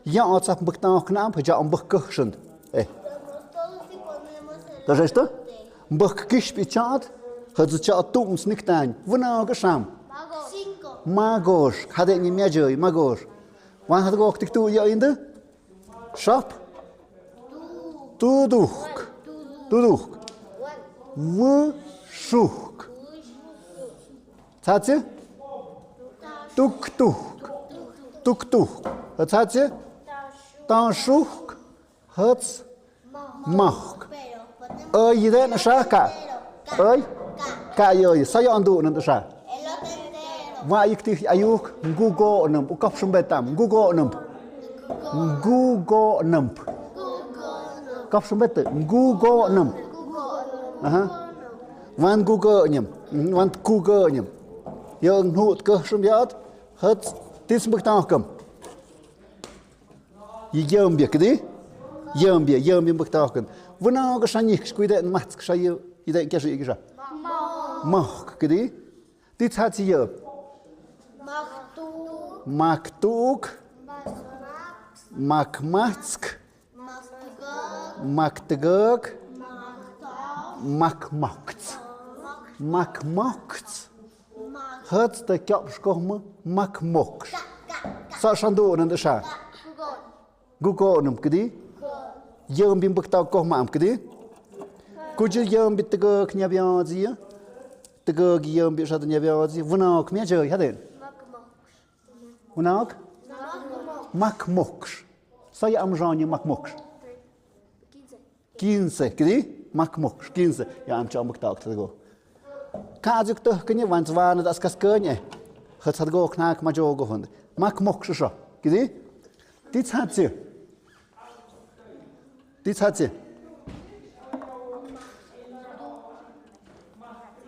Ja otsap buktaok nam, ja on bukkuhsund. Eh. Te resta? Bukkish pichat. Hadzu cha tum sniktan. Wuna oga sham. Magosk. Hadeni miajoi, magosk. Wan hadgok tik tu ja inde? Sharp. Tuduhk. Tuduhk. Wushuk. Tsatsi? Tuktuhk. Tuktuhk. Tsatsi? Tanshuk. Hats. Mahk. Oi, iden shaka. Oi. Ka oi, sayo andu nan sha. Wa yik ti ayuk, ngugo nam, ukap shumbetam, ngugo nam. Ngugo nam. Kap shumbet, ngugo nam. Aha. Wan ngugo nam, wan kugo nam. Yo nhut ke shumbiat, hats, tis buktaokam. Yambia kidi? Yambia, yambia buktaokam. Wuna oga shanik, kuide matsk shayo, ide kesha ikisha. Mahk kidi? Ti tsatsi yo. Maktuk. Maktuk. Makmatsk. Maktgok. Maktgok. Makmokts. Makmokts. Hats te kyap shkohma makmokts. Sa shandu nan sha. Gugo nam kidi? Yambi buktaok kohma am kidi? Kuji yambi tgok nyabiazi ya? Tgok yambi shad nyabiazi. Wunaok mia joi haden. Wunaok? Makmoksh. Saya am joni makmoksh. Kinse, kidi? Makmoksh, kinse. Ya am chom buktaok tgok. Ka ajuk to kini wan zwana das kas kene. Hat hat go knak ma jogo hund. Makmoksh sha. Kidi? Ti tsatsi. Ti tsatsi.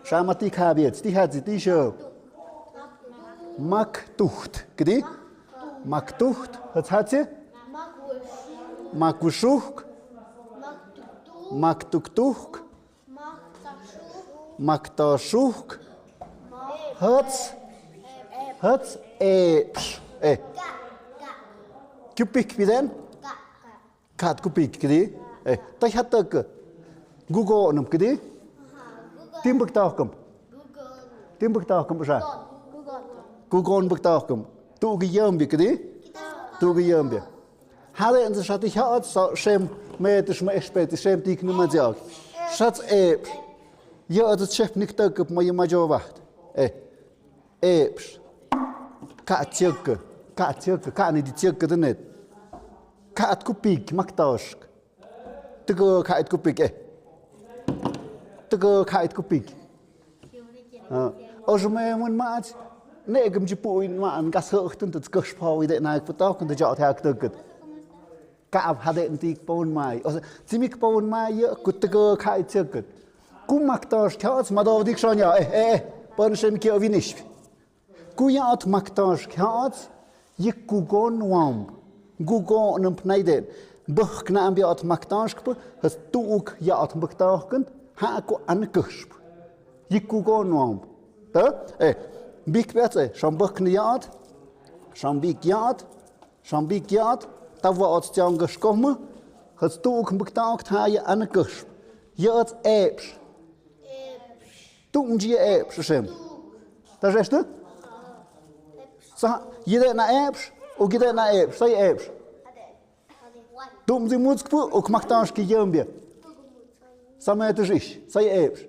Shamati khabiet, ti hatsi, ti sho. Maktuht, kidi? Maktuht, tsatsi? Makushuhk. Maktuktuhk. Maktashuhk. Hats. Hats epsh. Eh. Kupik piden? Kat kupik kidi? Eh, tai hatak. Gugo nam kidi? Timbuk taukum. Timbuk taukum sha. Gugon buk taukum. Tu gi yambi kidi? Tu gi yambi. Hale en sa ti hat sa shem me ti shma espe ti shem ti knuma jao. Shat epsh. Ya at chef nik tak ma yuma jo wacht. Eh. Epsh. Ka tiek. Ka tiek. Ka ni di tiek de net. Ka at kupik maktoshk. Tgok ka it kupik eh. Tgok ka it kupik. Os me mun maat. Ne gum ji puin ma an gas hoch tun tut gosh pa wi de na ik putau kun de jao tak tgok. Ka ab hade ntik paun mai. Os zimik paun mai yo kut tgok ka it tgok. Ku maktosh ka os mado dik shonya eh eh. Pon shem ki ovinish. Ku ya ot maktosh ka ot, yik gugon wamb. Gugon nam pnaiden. Buk na ambi ot maktosh kpu, has tuuk ya ot maktosh kun, ha ku an kushp. Yik gugon wamb. Ta? Eh, bik petse, sham buk na ya ot, sham bik ya ot, sham bik ya ot, ta wa ot tiang kushkohma, has tuuk maktosh ta ya an kushp. Ya ot epsh. Tum ji epsh shem. Ta reshtu? Sa yide na epsh, u gide na epsh, sa epsh. Tum ji mutskpu, u kmaktash ki yambia. Sa me tu ish, sa epsh.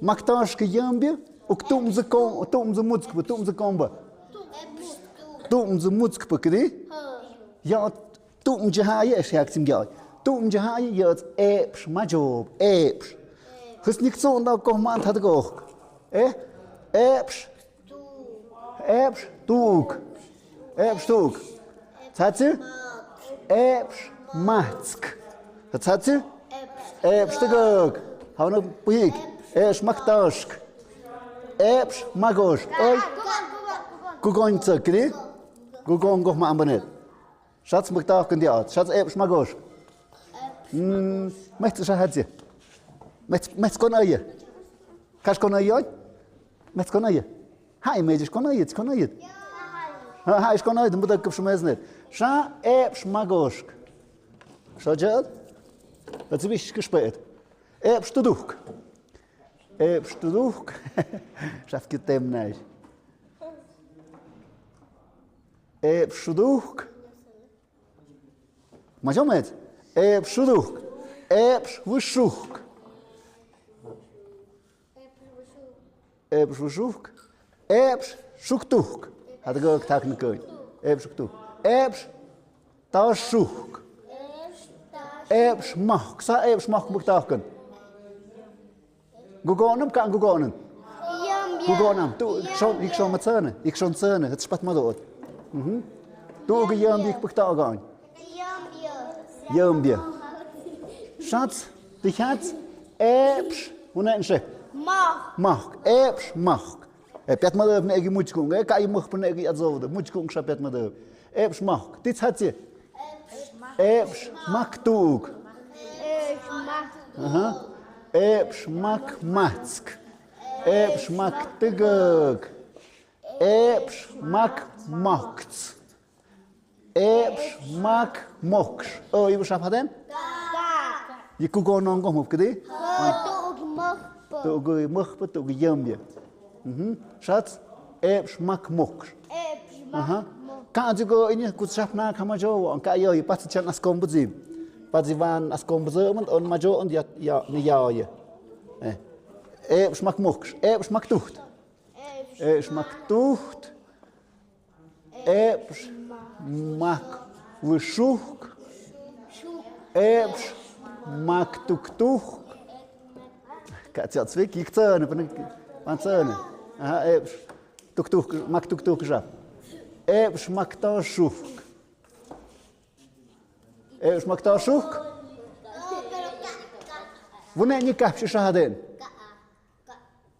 Maktash ki yambia, u tum ji kon, tum ji mutskpu, tum ji konba. Tum ji mutskpu kidi? Ya tum ji ha ya shak sim ya. Tum ji ha ya epsh ma job, epsh. Husnik so nda ko man tad go. Eh? Epsh. Epsh tuuk. Epsh tuuk. Satsi? Epsh matsk. Satsi? Epsh tuguk. Hauna puhik. Epsh maktosk. Epsh magosk. Oi. Gugon tsakri. Gugon goh ma ambanet. Sats maktosk ndiat. Sats epsh magosk. Mm, mets sa hatsi. Mets, mets kon aye. Kas kon aye? Mets kon aye. Hai mejis kon aye, kon aye. Ha, hai kon aye, mbuda kup shmesnet. Sa epsh magosk. Sa jel. Atsi bish kuspet. Epsh tuduhk. Epsh tuduhk. Sat kitem nai. Epsh tuduhk. Majomet. Epsh tuduhk. Epsh wushuhk. Epsh wushuhk. Epsh shuktuhk. Hadgok tak nkoy. Epsh shuktuhk. Epsh tashuhk. Epsh mahk. Sa epsh mahk buktakan. Gugonam ka gugonam. Gugonam. Tu ikshon, ikshon matsana. Ikshon tsana. Het spat madot. Mhm. Tu gu yam dik buktakan. Yambia. Sats, ti sats, epsh, unen se. Mahk. Mahk, epsh mahk. E piat madot ne egi muchkung, e kai muh pun egi azov, muchkung sa piat madot. Epsh mahk. Ti sats. Epsh maktuuk. Aha. Epsh makmatsk. Epsh maktuguk. Epsh makmokts. Epsh makmoksh. O, ibu sap haden? Ka. Yi kugo nongo mupkidi? Ka, tu ugi mukpa. Tu ugi mukpa, tu ugi yambia. Mhm. Sats? Epsh makmoksh. Epsh makmoksh. Aha. Ka aji go ini kut sap na kama jo, ka yo, yi patsi chan askombuzi. Patsi van askombuzi, man on majo, on ya, ya, ni ya, ya. Eh. Epsh makmoksh. Epsh maktuht. Epsh maktuht. Epsh makwishuhk. Epsh maktuktuhk. Ka tsi atsvik, yik tsøne, pan, pan tsøne. Aha, epsh tuktuhk, maktuktuhk sa. Epsh maktashuhk. Epsh maktashuhk. Vune ni kapsh sa den.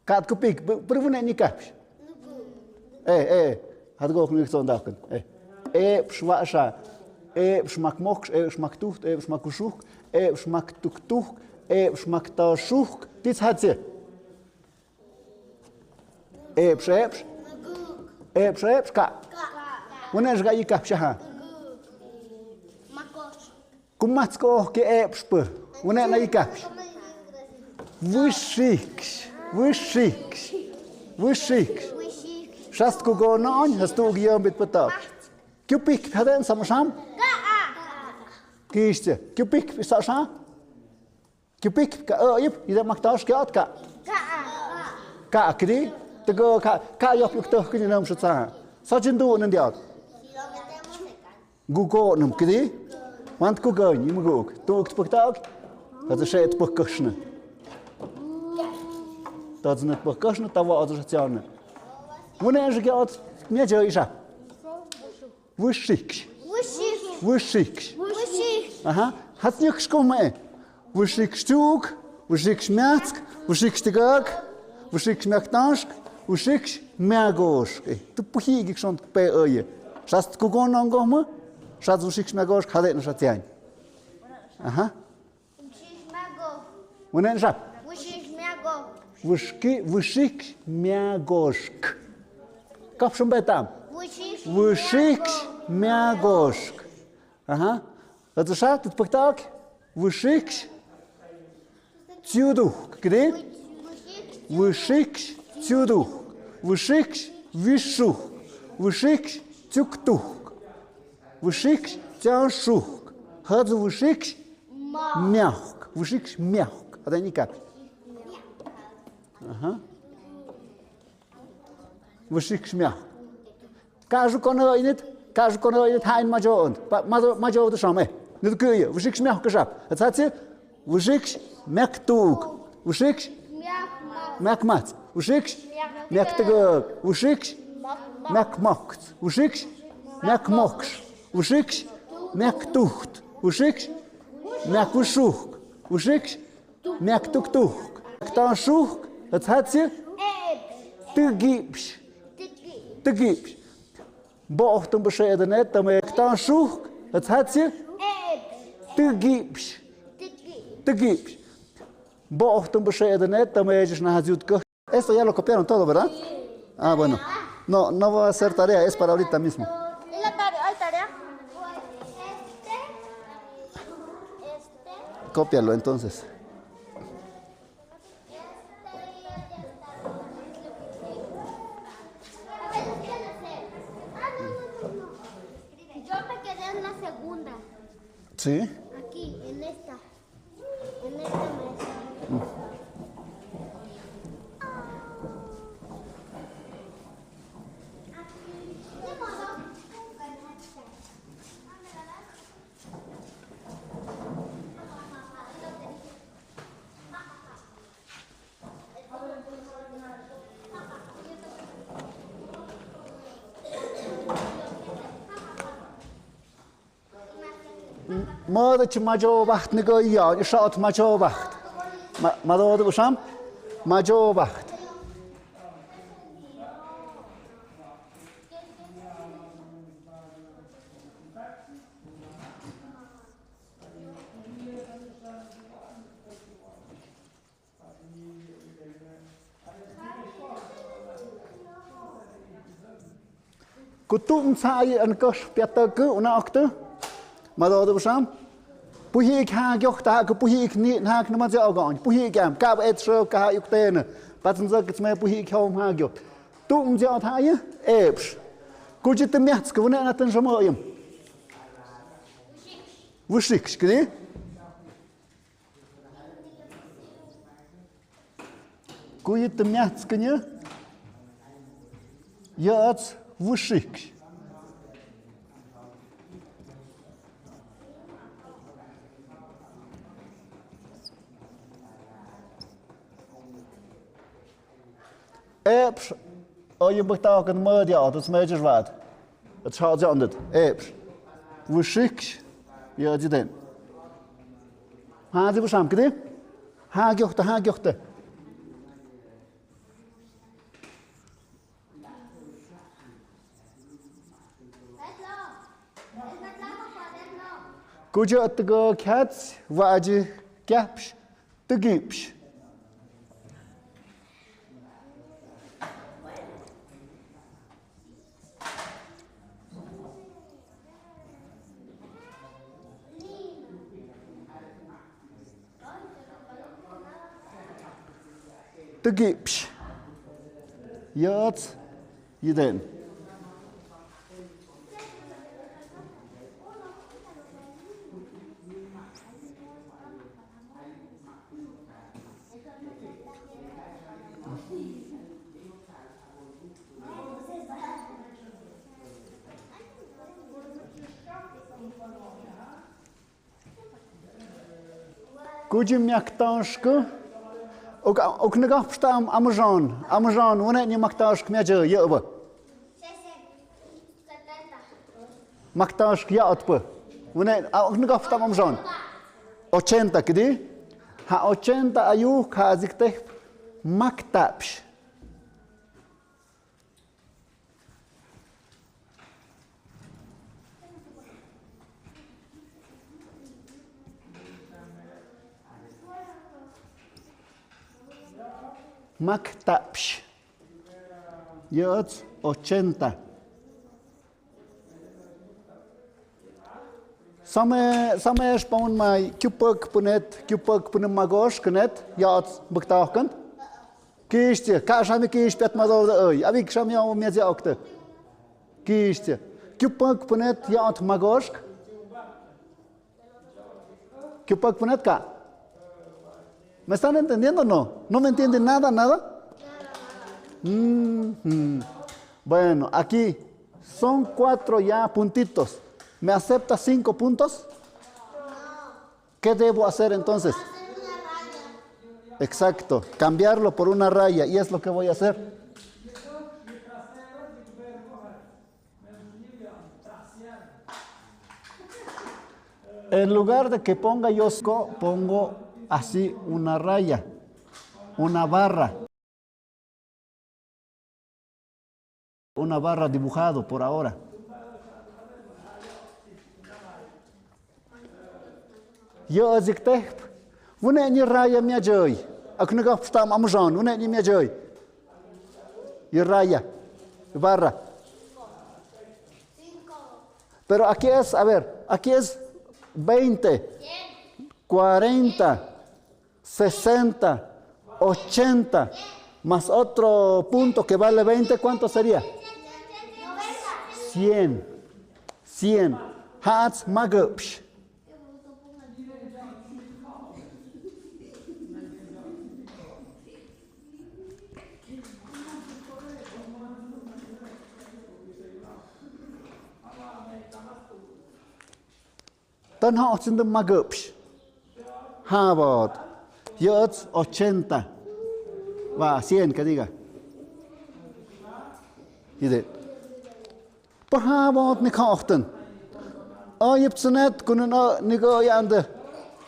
Kat kupik, pero vune ni kapsh. Eh, eh, hat gok ni son daken. Eh, epsh wa sa. Epsh makmoksh, epsh maktuht, epsh makwishuhk, epsh maktuktuhk, epsh maktashuhk. Tits hatse. Epsh, epsh. Epsh, epsh, ka. Vune sa ka i kapsh ha. Kumatsko ke epsh pø. Vune na i kapsh. Vishiksh. Vishiksh. Vishiksh. Sast kugo na on, hast du gi ambit pø ta. Kupik haden sam sam. Kiste. Kupik sa sam. Kupik ka, o, yip, ida maktash ka, ka. Ka, kri. Tego ka, ka yop yuk toh kini nam shutsa. Sa jindu nan diat. Gugo nam kri. Want kugo ni muguk. Tu ukt paktak. Ka shet pakashna. Ta znet pakashna, ta wa azur chana. Vune en shkiat. Nia jo isha. Vishiksh. Vishiksh. Aha. Hat nyuk shkome. Vishiksh tuk. Vishiksh miatsk. Vishiksh tigak. Vishiksh miaktansk. Vishiksh miagosk. Eh, tu puhi gik shon pe oye. Sast kugon nongo ma. Sast vishiksh miagosk hade na satian. Aha. Vune sa. Vishiksh miagosk. Vishiksh miagosk. Kapshon betam. Vishiksh miagosk. Aha. Atu sa tut paktak. Vishiksh. Tiuduhk, kri? Vishiksh tiuduhk. Vishiksh vishuhk. Vishiksh tiuktuhk. Vishiksh tiansuhk. Hatu vishiksh miahk. Vishiksh miahk. Ada ni kak. Aha. Vishiksh miahk. Ka ju kono init, ka ju kono init hain majo und. Majo, majo de shame. Nit kuye. Vishiksh miahk kashap. Atsatsi. Vishiksh miaktuk. Vishiksh miakmat. Vishiksh miaktuguk. Vishiksh Miakmokts. Wuxiksh. Miakmoksh. Wuxiksh. Miaktuht. Wuxiksh. Miakwuxuhk. Wuxiksh. Miaktuktuhk. Miaktanxuhk. Atshatsi. Tugipsh. Tugipsh. Bo'ohtum bushe edenet tame. Miaktanxuhk. Atshatsi. Tugipsh. Tugipsh. Bo'ohtum bushe edenet tame, yeshna haziutko. Esto ya lo copiaron todo, ¿verdad? Ah, bueno. No, no va a ser tarea, es para ahorita mismo. ¿Y la tarea? ¿Hay tarea? Cópialo entonces. Yo me quedé en la segunda. Sí. Aquí, en esta. En esta mesa. Mødich majo wacht ni go ya, i shaot majo wacht. Ma, ma do du sham? Majo wacht. Kutum sa ai an kos piata ku una oktu. Ma do du sham? Puhi ik ha gyok ta ku puhi ik ni ha ku na ma zia ogon. Puhi ik am ka et sho ka ha yuk tene. Patun zak me puhi ik hom ha gyok. Tum zia ta ai epsh. Kuji te miats ku na na ten shamo yum. Wushik skri. Kuyi te miatskënyo. Yats wushik. Epsh, oyin buktaw kan mød ya, tus mejir vat. Et sha ja undet. Epsh. Wushik. Ya jiden. Ha di busham kidi. Ha gyohta, ha gyohta. Kujo atgo khats, waji kyapsh, tugipsh. Tugipsh. Yats. Yiden. Kuji miaktanshku. Uk, uk nagapshta am, amazon. Amazon, wene ni miaktanshku miaje, yeba. Miaktanshku ya otpu. Wene, a, uk nagapshta am amazon. Ochenta, kidi? Ha ochenta ayu, ha zikte. Maktapsh. Maktapsh. Yots ochenta. Same, same spawn mai, kiupak punet, kiupak punem magosh kenet, yots buktaokan. Kishti, ka shami kish pet mazo de oi, avik shami o mezi okte. Kishti. Kiupak punet, yots magosh. Kiupak punet ka. ¿Me están entendiendo o no? ¿No me entienden nada, nada? Mm, mm. Bueno, aquí son cuatro ya puntitos. ¿Me acepta cinco puntos? ¿Qué debo hacer entonces? Exacto, cambiarlo por una raya, y es lo que voy a hacer. En lugar de que ponga yo cinco, pongo así una raya, una barra. Una barra dibujado por ahora. Yo azik tep. Wene ni raya mi ajay. Ak nega pstam amujan. Wene ni mi ajay. Y raya. Barra. Pero aquí es, a ver, aquí es veinte, cuarenta, sesenta, ochenta, más otro punto que vale veinte, ¿cuánto sería? Cien. Cien. Hats magupsh. Tan ha ochenta magupsh. Ha bot. Yots ochenta. Va cien ka diga. Ide. Pa ha bot ni ka ochtan. Oyip sunet kunun o ni go yande.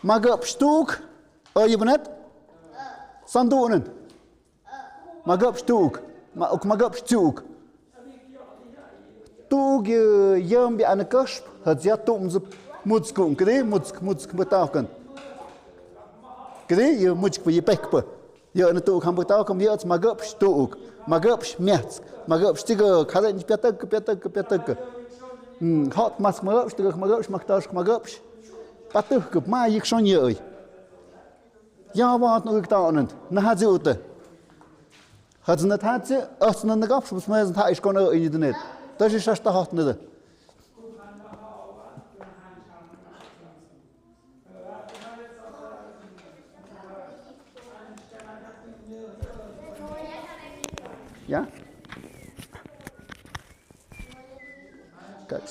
Magupsh tuk. Oyip net. Sandunen. Magupsh tuk, ma-, uk magupsh tuk. Tuk, eh, yambi ana kashp, hadzia tum zup mutskun, kdi, mutsk, mutsk, batakan. Kdi, yo mutsk, yo pekpa. Yo ana tuk ham batakan, yo ats magupsh tuk, magupsh miatsk, magupsh tiga, kada ni piatak, piatak, piatak. Hmm, hot mas magupsh, tiga magupsh, maktash magupsh. Patuk, ma yik shon yo. Ya, wat nu ik taonan. Na hadzi ute. Hadzi na hadzi, ach na nagap, shubus mez na ish kono ini dnet. Tashi shash ta hot na de. Ya? Kak.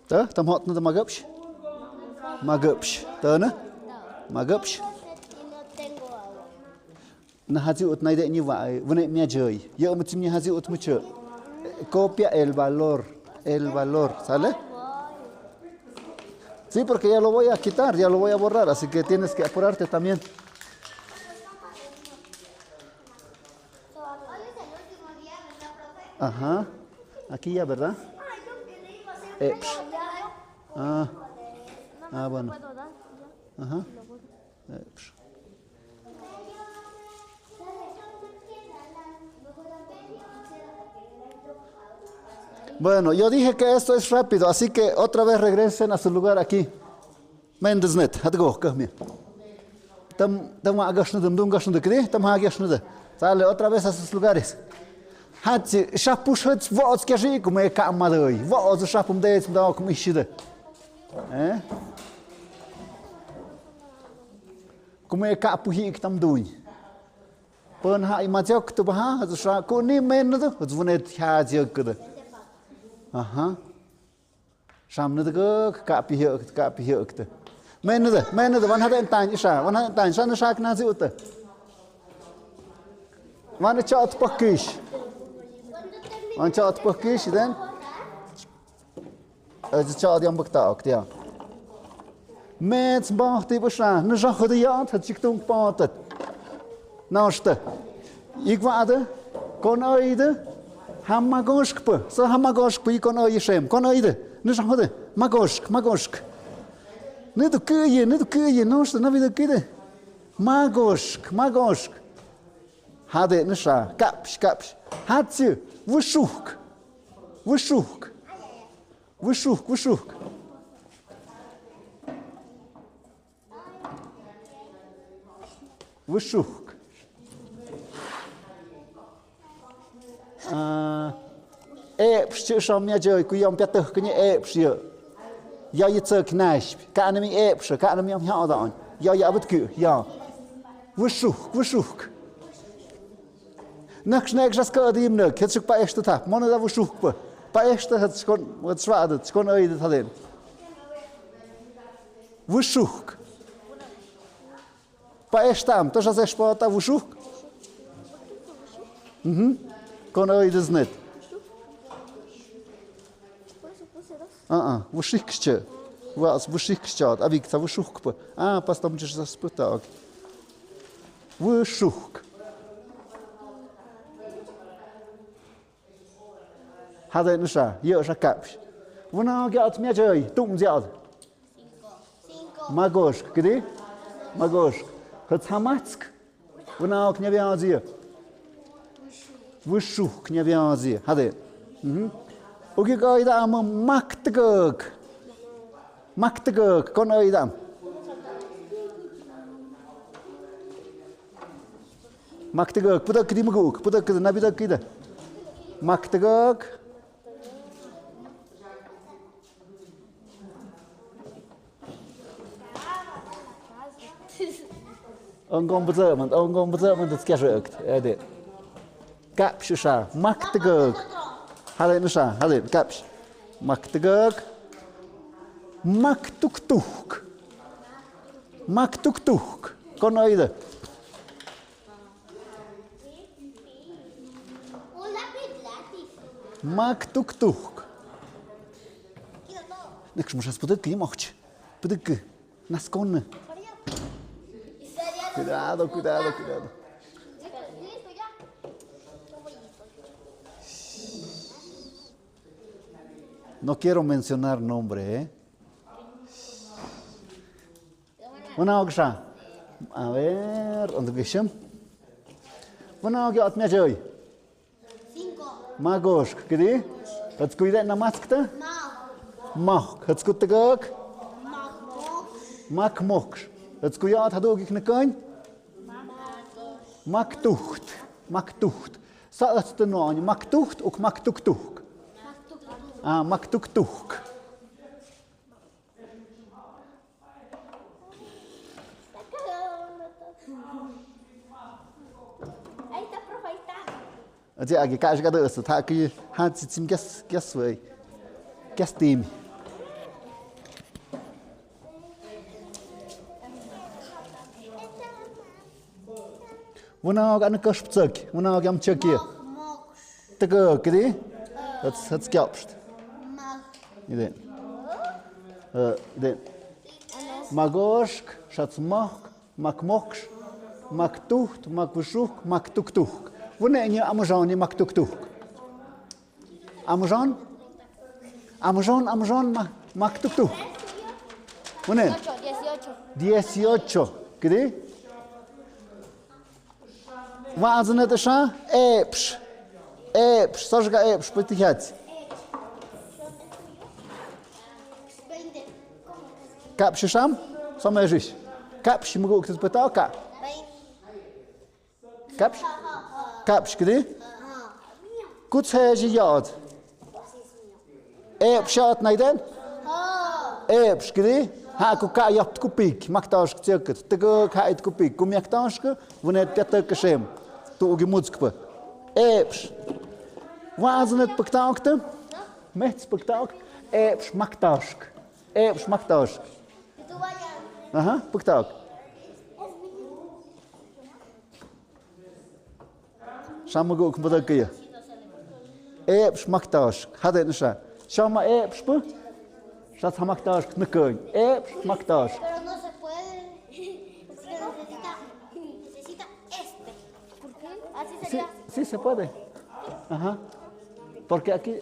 Tah, tam hot na tah magapsh. Magapsh. Tah na? Magapsh. Na hazi ut nai de ni wa, vune mia joy. Yo, mutsim ni hazi ut mucho. Copia el valor. El valor, ¿sale? Sí, porque ya lo voy a quitar, ya lo voy a borrar, así que tienes que apurarte también. Ajá. Aquí ya, ¿verdad? Eh, psh. Ah. Ah, bueno. Ajá. Eh, psh. Bueno, yo dije que esto es rápido, así que otra vez regresen a su lugar aquí. Mendesnet, hatgo, kahmi. Tam, tam agash nede, mdung gash nede, kdi, tam agash nede. Sale otra vez a sus lugares. Hatsi, shapus hats, vots ke ri, kume ka madoi. Vots shapum de, mdao kum ishide. Eh? Kume ka puhi tam duin. Pon ha i majok tu baha, hats sha, ku ni men nede, hats vunet ha jok de. Aha. Sham nede, ka pihok, ka pihok te. Men nede, men nede, wan haden tan isha, wan haden tan isha, na shak na zi ute. Wan chot pokish. Wan chot pokish, den. Ej chot yam bakta ok tia. Mets bahti busha, na shah de yat, hat chik tung patat. Naushte. Igwade, kon oide, hamagoshkpe, sa hamagoshkpe, i kon oide shem, kon oide, nishahode, magoshk, magoshk. Nidu kuye, nidu kuye, naushte, navide kude. Magoshk, magoshk. Hade, nisha, kapsh, kapsh. Hatsi, wushuk, wushuk, wushuk, wushuk. Wushuk. Ah, epsh, chi shom ya joi, ku yom piatah, ku ni epsh yo. Ya yi tsok nash, ka anami epsh, ka anami yom ya odon. Ya, ya abut ku, ya. Wushuk, wushuk. Nag snæk sas ka adim nøk, het suk pa esta ta. Mona da vusuk pa. Pa esta het skon, het svadet, skon aide ta den. Vusuk. Pa esta am, to sas es pa ta vusuk. Mhm. Kon aide snet. Aa, vusik sche. Vas vusik sche, avik ta vusuk pa. Ah, pas tam jis sas pa ta, ok. Vusuk. Hade nusha, yo sha kapsh. Vuna gyat mia joi, tum jat. Magosh, kidi? Magosh. Hat hamatsk. Vuna ok nya viazi. Vusuk nya viazi. Hade. Mhm. Ugi ko ida am maktgök. Maktgök, kon ida am. Maktgök, pudak kidi maguk, pudak kidi, nabidak kidi. Maktgök. Ongom bzømend, ongom bzømend, det skal jeg økt. Er det. Kapshisha, maktgök. Hade nusha, hade, kapsh. Maktgök. Maktuktuk. Maktuktuk. Kon aide. Maktuktuk. Neks musas puduk ki moch. Puduk. Naskon. Cuidado, cuidado, cuidado. No quiero mencionar nombre, ¿eh? Vana ok sha. A ver, ondu gishim. Vana ok at mia joi. Magoshk, kidi? Hëtskuide na maskte? Mahk. Hëtskutëgëk? Makmoksh. Hëtskuiat hadugik na kënj? Maktuht. Maktuht. Sa hëtste noanj maktuht uk maktuktuhk? Ah, maktuktuhk. Ahí está, profe, ahí está. Ati agi ka shka dø su ta ki ha tsi tsim gas gas wei. Gas team. Vana ok an kashp tsøk, vana ok am tsøk. Tëgëk, kidi? Hëts, hëtskjapsht. Iden. Eh, iden. Magoshk, shats mahk, makmoksh, maktuht, makvushuhk, maktuktuhk. Vane nyi amazhani maktuktuhk. Amazhon? Amazhon, amazhon, ma-, maktuktuhk. Vane? Dieciocho, dieciocho. Dieciocho, kidi? Wa'ansnët sha, epsh. Epsh, sashka epsh, pwiti hats. Kapsh sham, som eshish. Kapsh muguk tis pwita ka. Kapsh? Kapsh, kidi? Kuts heshi yad. Epsh at naiden? Epsh, kidi? Ha ku ka yapt ku pik, maktoshk tsökut. Tëgëk ha it ku pik, ku maktoshk, vunet piatë ka shem. Tu ugi mutskpa. Epsh. Wa'ansnët puktaokte? Mets puktaok? Epsh maktoshk. Epsh maktoshk. Aha, puktaok. Shama guk mbuda kaya. Epsh maktoshk. Hadë nusha. Shama epsh pu. Sha tha maktoshk nukun. Epsh maktoshk. Pero no se puede. Es que necesita, necesita este. ¿Por qué? Así sería. Sí, sí se puede. Ajá. Porque aquí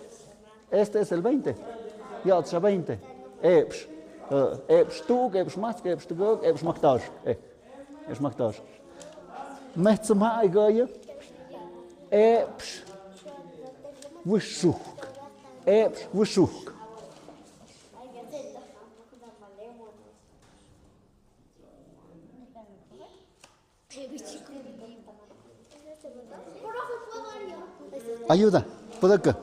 este es el veinte. Ya otro veinte. Epsh. Eh, epsh tuk, epsh mask, epsh tëgëk, epsh maktoshk. Eh. Epsh maktoshk. Metsma ay gaya. Epsh. Wushuhk. Epsh wushuhk. Ayuda, pudaka.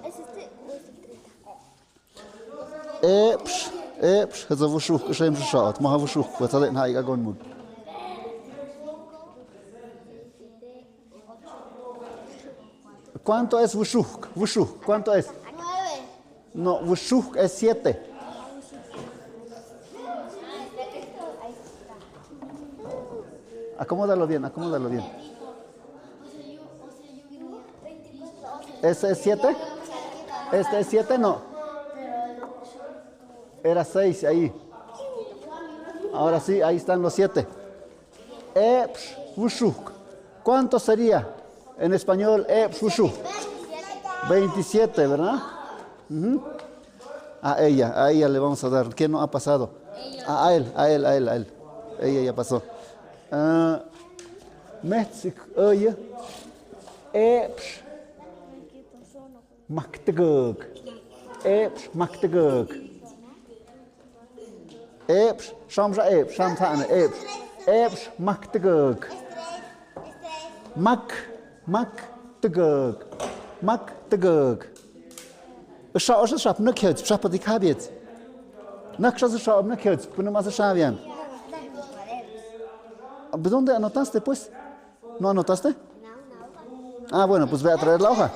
Epsh, epsh, hëtsa wushuhk, shem shushat, maha wushuhk, wëtsa de na ika gon mut. ¿Cuánto es wushuhk? Wushuhk, ¿cuánto es? No, wushuhk es siete. Acomódalo bien, acomódalo bien. ¿Este es siete? ¿Este es siete? No. Era seis ahí. Ahora sí, ahí están los siete. Epsh wushuhk. ¿Cuánto sería en español epsh wushuhk? Veintisiete, ¿verdad? Ujú. A ella, a ella le vamos a dar. ¿Quién no ha pasado? A él, a él, a él, a él. Ella ya pasó. Ah, metsik, oye. Epsh. Maktegog. Epsh maktegog. Epsh, shamsha epsh, shamsha ne epsh. Epsh maktegog. Mak, maktegog. Maktegog. Sha, sha, shap, nuk, het, shap, di, kabiet. Nuk, sha, sha, nuk, het, punu, mas, sha, bien. ¿Dónde anotaste, pues? ¿No anotaste? Ah, bueno, pues ve a traer la hoja.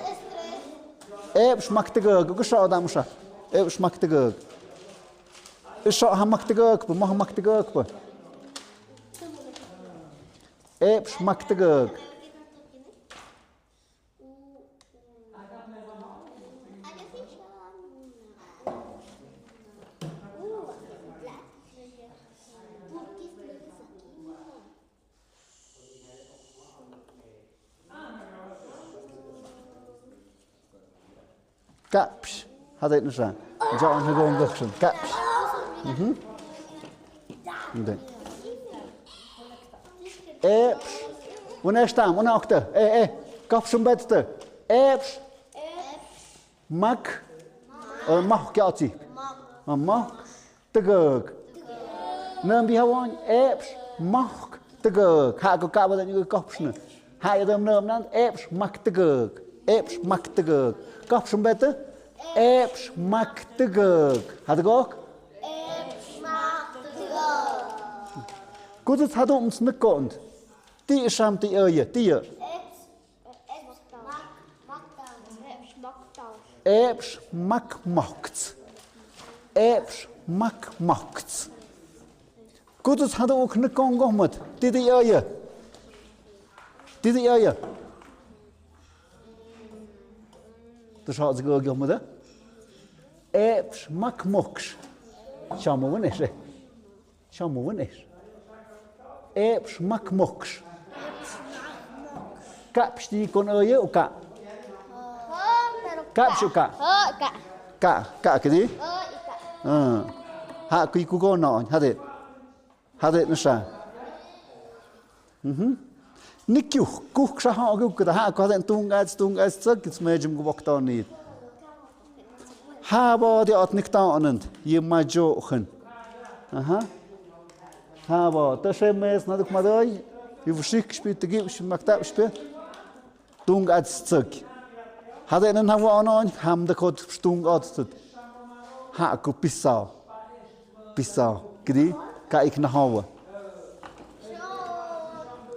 Epsh maktegog, ¿qué sha, dam, sha? Epsh maktegog. Sha, ha maktegog, pues, ma, ha maktegog, pues. Epsh maktegog. Kapsh. Hadit na sha. John ha gong gokshun. Kapsh. Mhm. Epsh. Una shtam, una okta. Eh, eh. Kapshun bette. Epsh. Mak. Eh, mak, kya chi? Mak. Tegog. Nang bi hawan epsh maktegog. Ha ko ka ba dan ko kapshun. Ha ya dam nam nan epsh maktegog. Epsh maktegog. Kapshun bette? Epsh maktegog. Hadit gok? Epsh maktegog. Kutus hadum snikond. Ti sham ti oye, ti ya. Epsh makmohks. Epsh makmohks. Kutus hadum uk nikon gohmut. Ti di oye. Ti di oye. Tu sha zi go gohmut. Epsh makmohks. Shamu wene she. Shamu wene. Epsh makmohks. Kapsh ti kon oye o ka? Kapsh o ka? Ka, ka kidi? Ah. Ha, kui ku go no, hadit. Hadit na sha. Mhm. Nikiuk, kuk sha ha, kuk da ha, ko hadit tung ats, tung ats, tsag, kits mejum gu bok to nit. Ha bo di ot nik to anand, yi ma jo khan. Aha. Ha bo, ta she mes na duk ma doi, yi vushik shpi, tigi shpi, maktab shpi. Tung ats tsag. Hadit nan ha wa ono, ham da kot tung ats tsag. Ha ku pisao. Pisao. Kidi, ka ik na hawa.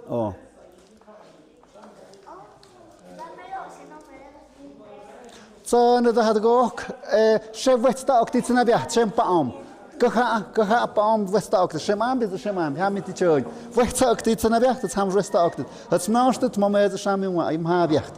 Oh. Tsane da hadgok, eh, she wet ta ok ti tsana biaht, shem paom. Kaha, kaha paom wet ta ok, shem am bi, shem am, ha mi ti choi. Wet ta ok ti tsana biaht, tsam wet ta ok. Hats naost, mame, shem mi wa, im ha biaht.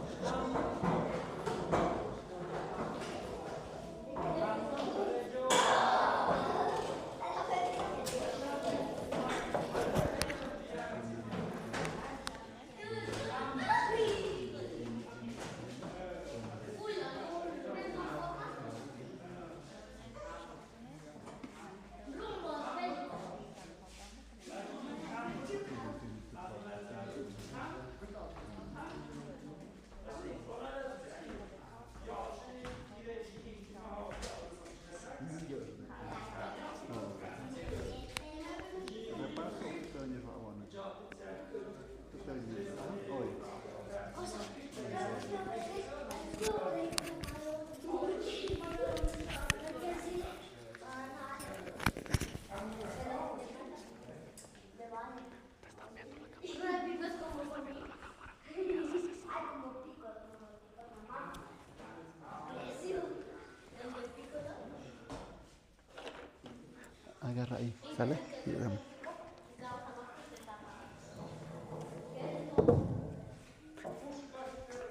Agarra ahí, ¿sale?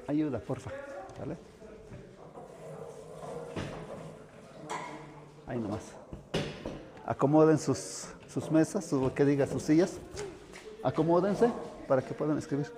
Ayuda, porfa, ¿sale? Ahí nomás. Acomoden sus, sus mesas, su, que diga, sus sillas. Acomódense para que puedan escribir.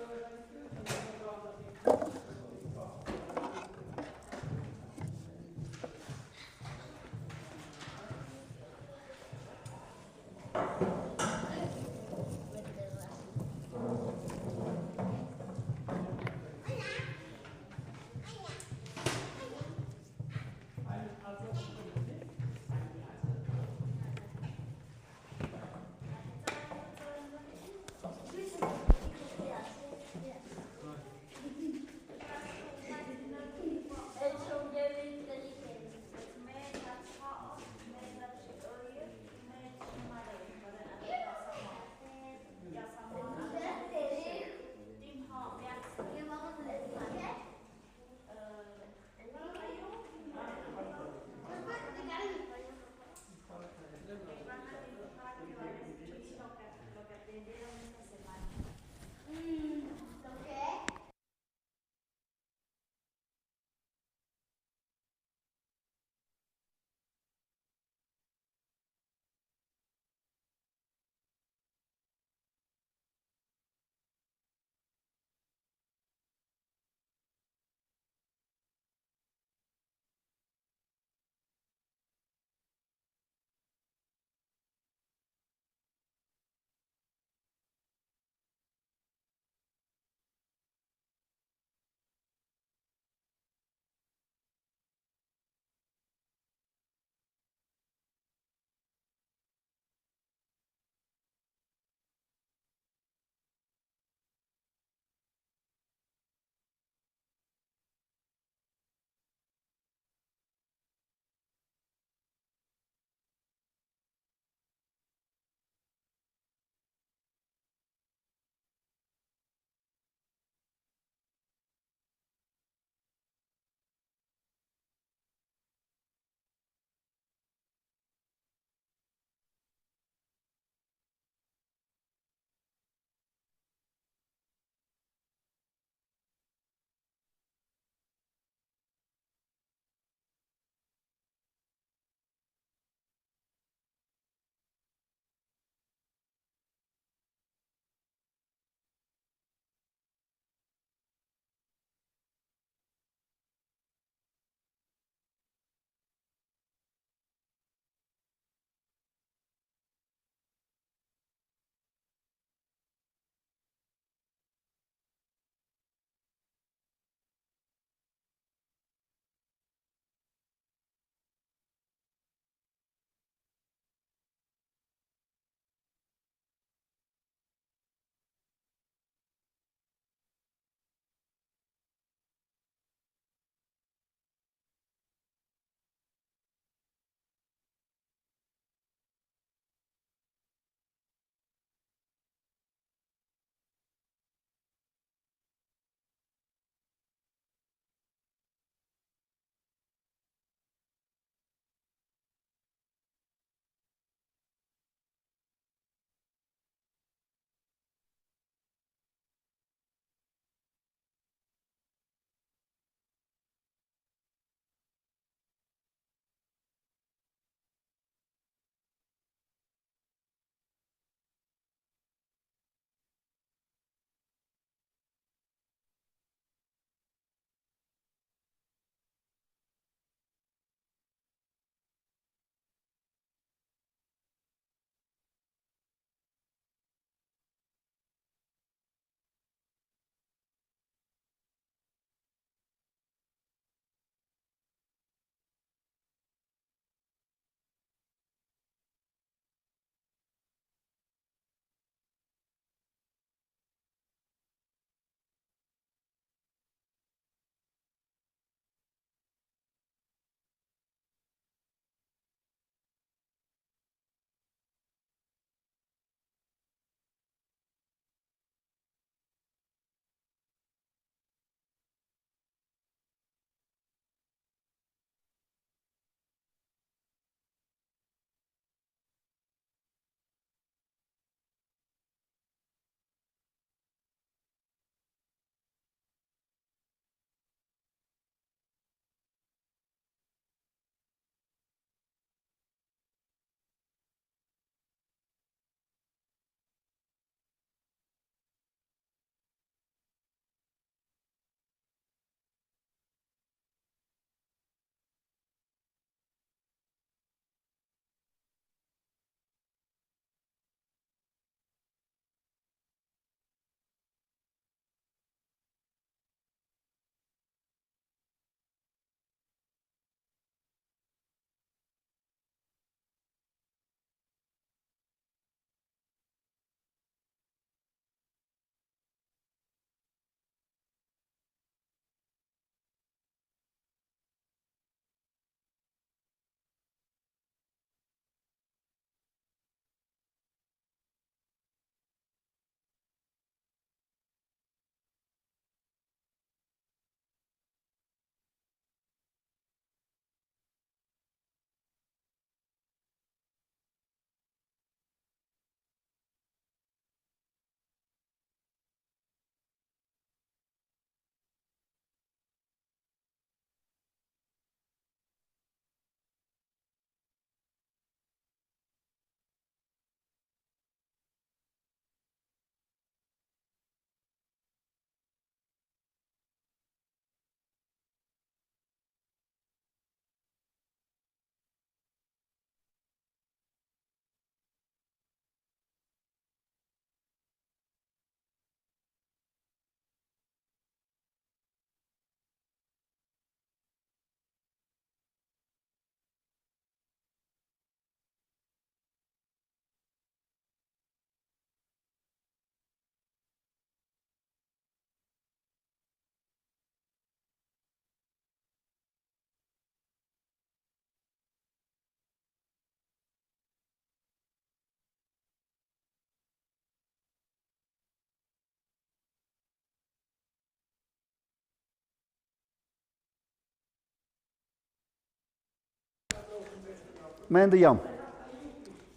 Mende yam.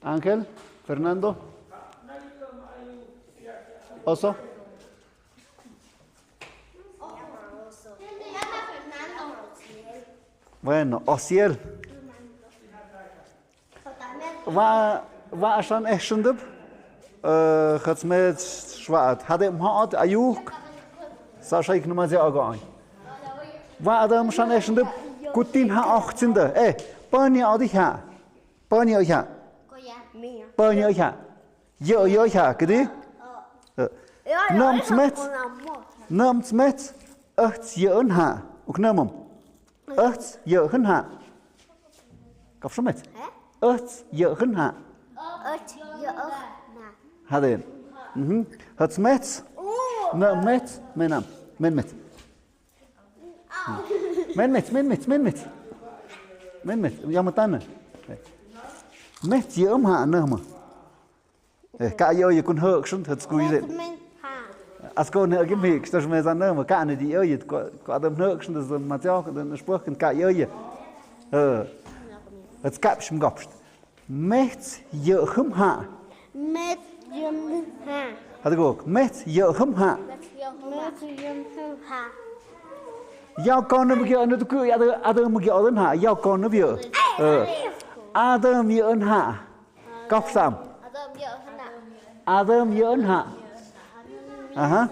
Ángel, Fernando. Oso. Bueno, Osiel. Wa, wa shan eh shundub. Eh, khats me shwaat. Hade mhaat ayuk. Sa shaik numa ze agoin. Wa adam shan eh shundub. Kutin ha och tinde. Eh, pani adi ha. Pani adi ha. Pani adi ha. Yo, yo ha. Kidi? Eh, nam smet. Nam smet. Ach yo ha. Uk namam. Ach yo ha. Kap smet. Ach yo ha. Ach yo ha. Haden. Mhm. Ach met. Na met. Menam. Men met. Men met, men met, men met. Men met, ya matan. Met yo ha na ma. Eh, ka yo yo kun hok shun hat skui de. As ko ne agim hik, stas me zan na ma, ka ne di yo yo, ko, ko adam hok shun de zan ma tiok, de na spuk, ka yo yo. Eh. Hat skap shim gopst. Met yo hum ha. Met yo hum ha. Hadi gok, met yo hum ha. Met yo hum ha. Ya kon na bugyo na tuku ya ada, ada mugyo ada ha. Ya kon na bugyo. Eh. Adam yo ha. Kap sam. Adam yo ha. Adam yo ha. Aha.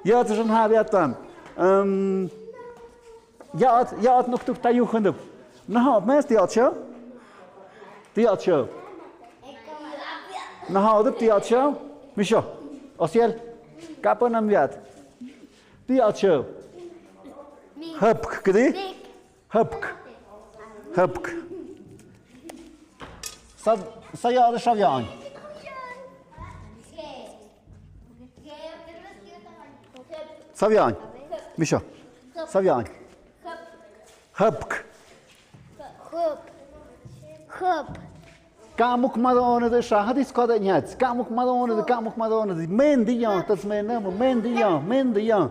Ya tu shun ha ya tan. Em, Yaat, yaat nuk tuk tayu khundub. Naha, mes tiat sho? Tiat sho? Naha, odub tiat sho? Misho. Osiel. Kapa nam yaat. Tiat sho? Hapk, kidi? Hapk. Hapk. Sa, sa yaat sho yaan. Sabian. Misho. Sabian. Hapk. Hap. Hap. Kamuk madone de shahadis kode nyats. Kamuk madone de, kamuk madone de. Mendi ya, tas menam, mendi ya, mendi ya.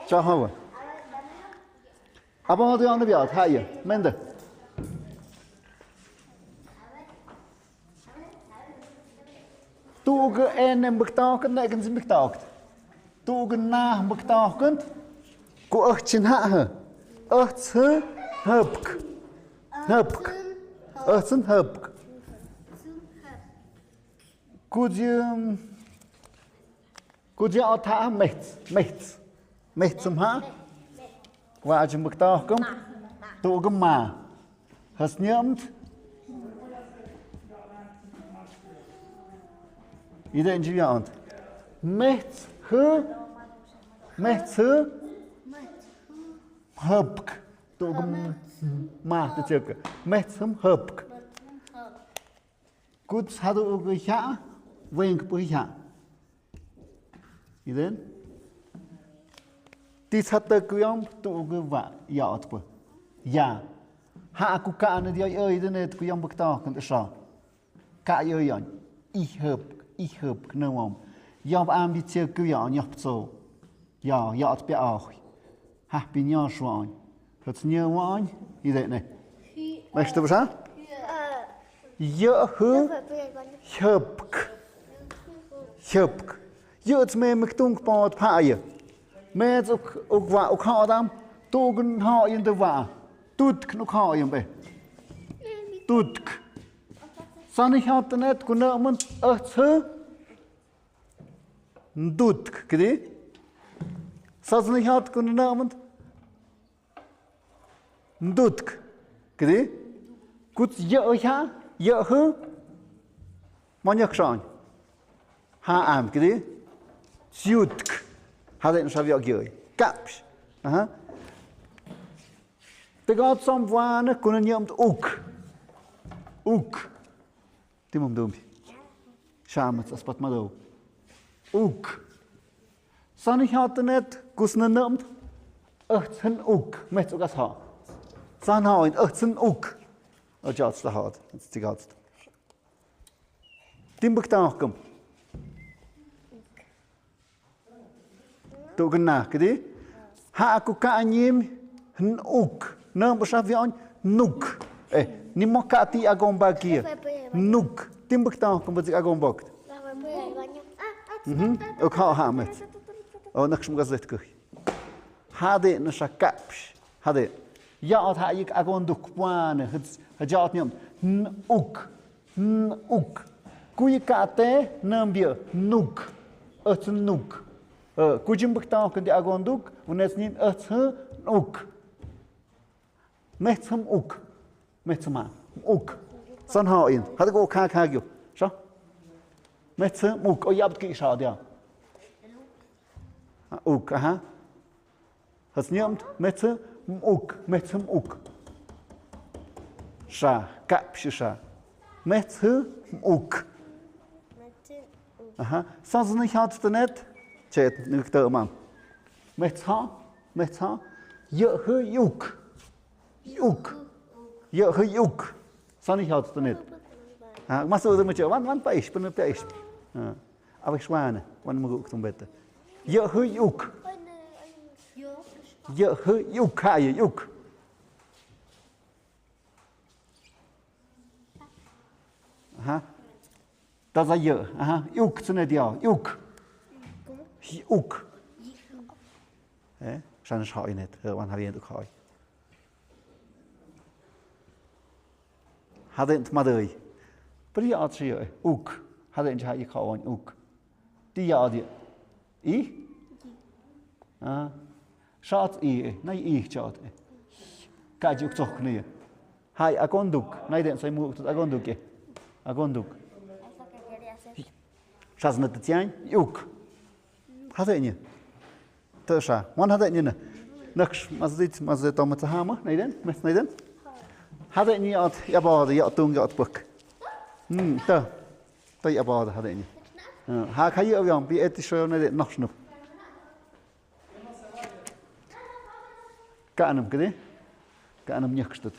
Chahawa. Abang tu yang biat, haya, mende. Tu'u ge ene mbektaokt, ne gen mbektaokt. Tu'u ge na mbektaokt. Ku öhtsin ha he. Öhtsin hapk. Hapk. Öhtsin hapk. Ku jim Ku jia o tha mehts, mehts. Mehts um ha. Wa jim bek tah kum. Tu'u kum ma. Has niamt. Ide nji ya ont. Mehts hu. Mehts hu. Hapk. Tu'u kum ma te chek. Mehts hum hapk. Kut sadu ugu hia, weng pu hia. Iden. Ti sadu kuyom tu ugu wa ya ot pu. Ya. Ha aku ka ane dia yo iden et kuyom bek tah kan sa. Ka yo yon. I hep, i hep knawom. Yom am bi tia kuyon yop so. Ya, ya ot pia ah. Ha pi nya shuan. Hats nya wan. Ide ne. Mehstu bsa? Ya hu. Hepk. Hepk. Yuts me mektung pot pa ya. Mets uk, uk wa, uk ha adam. Tugun ha yin de wa. Tutk nuk ha yin be. Tutk. Sani ha tenet kuna mun ach hu. Ndutk, kidi? Sasni hat kun na mund. Ndutk, kidi? Kut ya ha, ya hu. Manyak shan. Ha am, kidi? Siutk. Haden shav ya gyoi. Kapsh. Aha. Tegat som wana kun nyamd uk. Uk. Timum dumbi. Shamat aspat mado. Uk. Sani hatenet kusna namt. Ahtsen uk. Met uk as ha. San ha in ahtsen uk. Ajat sta hat. Tigat. Timbuk takum. Tugun na, kidi? Ha aku ka anyim hn uk. Nam basa vion Nuk. Eh, ni mo ka ti agon baki. Nuk. Timbuk tao kumba ti agon bok. Mhm. Ok, ha, ha, met. O, nak shum gazet kuh. Hade na sha kapsh. Hade. Ya ot ha yik agon duk puane. Hits, ha ja ot nyam. N-uk. N-uk. Kuyi ka te nambia nuk. Ot nuk. Eh, kuji mbuk tao kundi agon duk. Unes nin ot nuk. Metshm uk. Metshm uk. San ha in. Hade ko kha kha gyo. Sha. Metshm uk. O yab ki sha dia. Uk, aha. Has nyamt, metshm uk, metshm uk. Sha, kap shi sha. Metshm uk. Aha. San zan hat tenet. Chet, nuk te man. Metsha, metsha. Yh uk. Uk. Yh uk. Sani hat tenet. Ha, masu de mucho. Wan, wan pais, pun pais. Ha. Awis wan, wan mugu uk tumbeta. Yh uk. Yh uk, ha, yh uk. Aha. Taza yh, aha, uk tsune dia, uk. Uk. Eh, san sha inet, eh, wan ha yen uk ha. Hadent madøy. Pri at shi, eh, uk. Hadent ha i ka on uk. Ti ya di. I? Ah. Shat i, eh, nai i chat, eh. Ka ji uk tsok ni. Hai, akonduk. Nai den sai mu uk akonduk, eh. Akonduk. Shas na tiang, uk. Hadent ni. Tø sha. Wan hadent ni na. Naksh, mazit, mazit, to, mazahama, nai den, mes nai den. Hadent ni at, ya ba, ya tung, ya at buk. Hmm, tø. Tø ya ba, hadent ni. Ha, ka ya, ya, bi eti sho, nai den, naksh, nu. Ka anam, kedi? Ka anam, nyaksh, tø.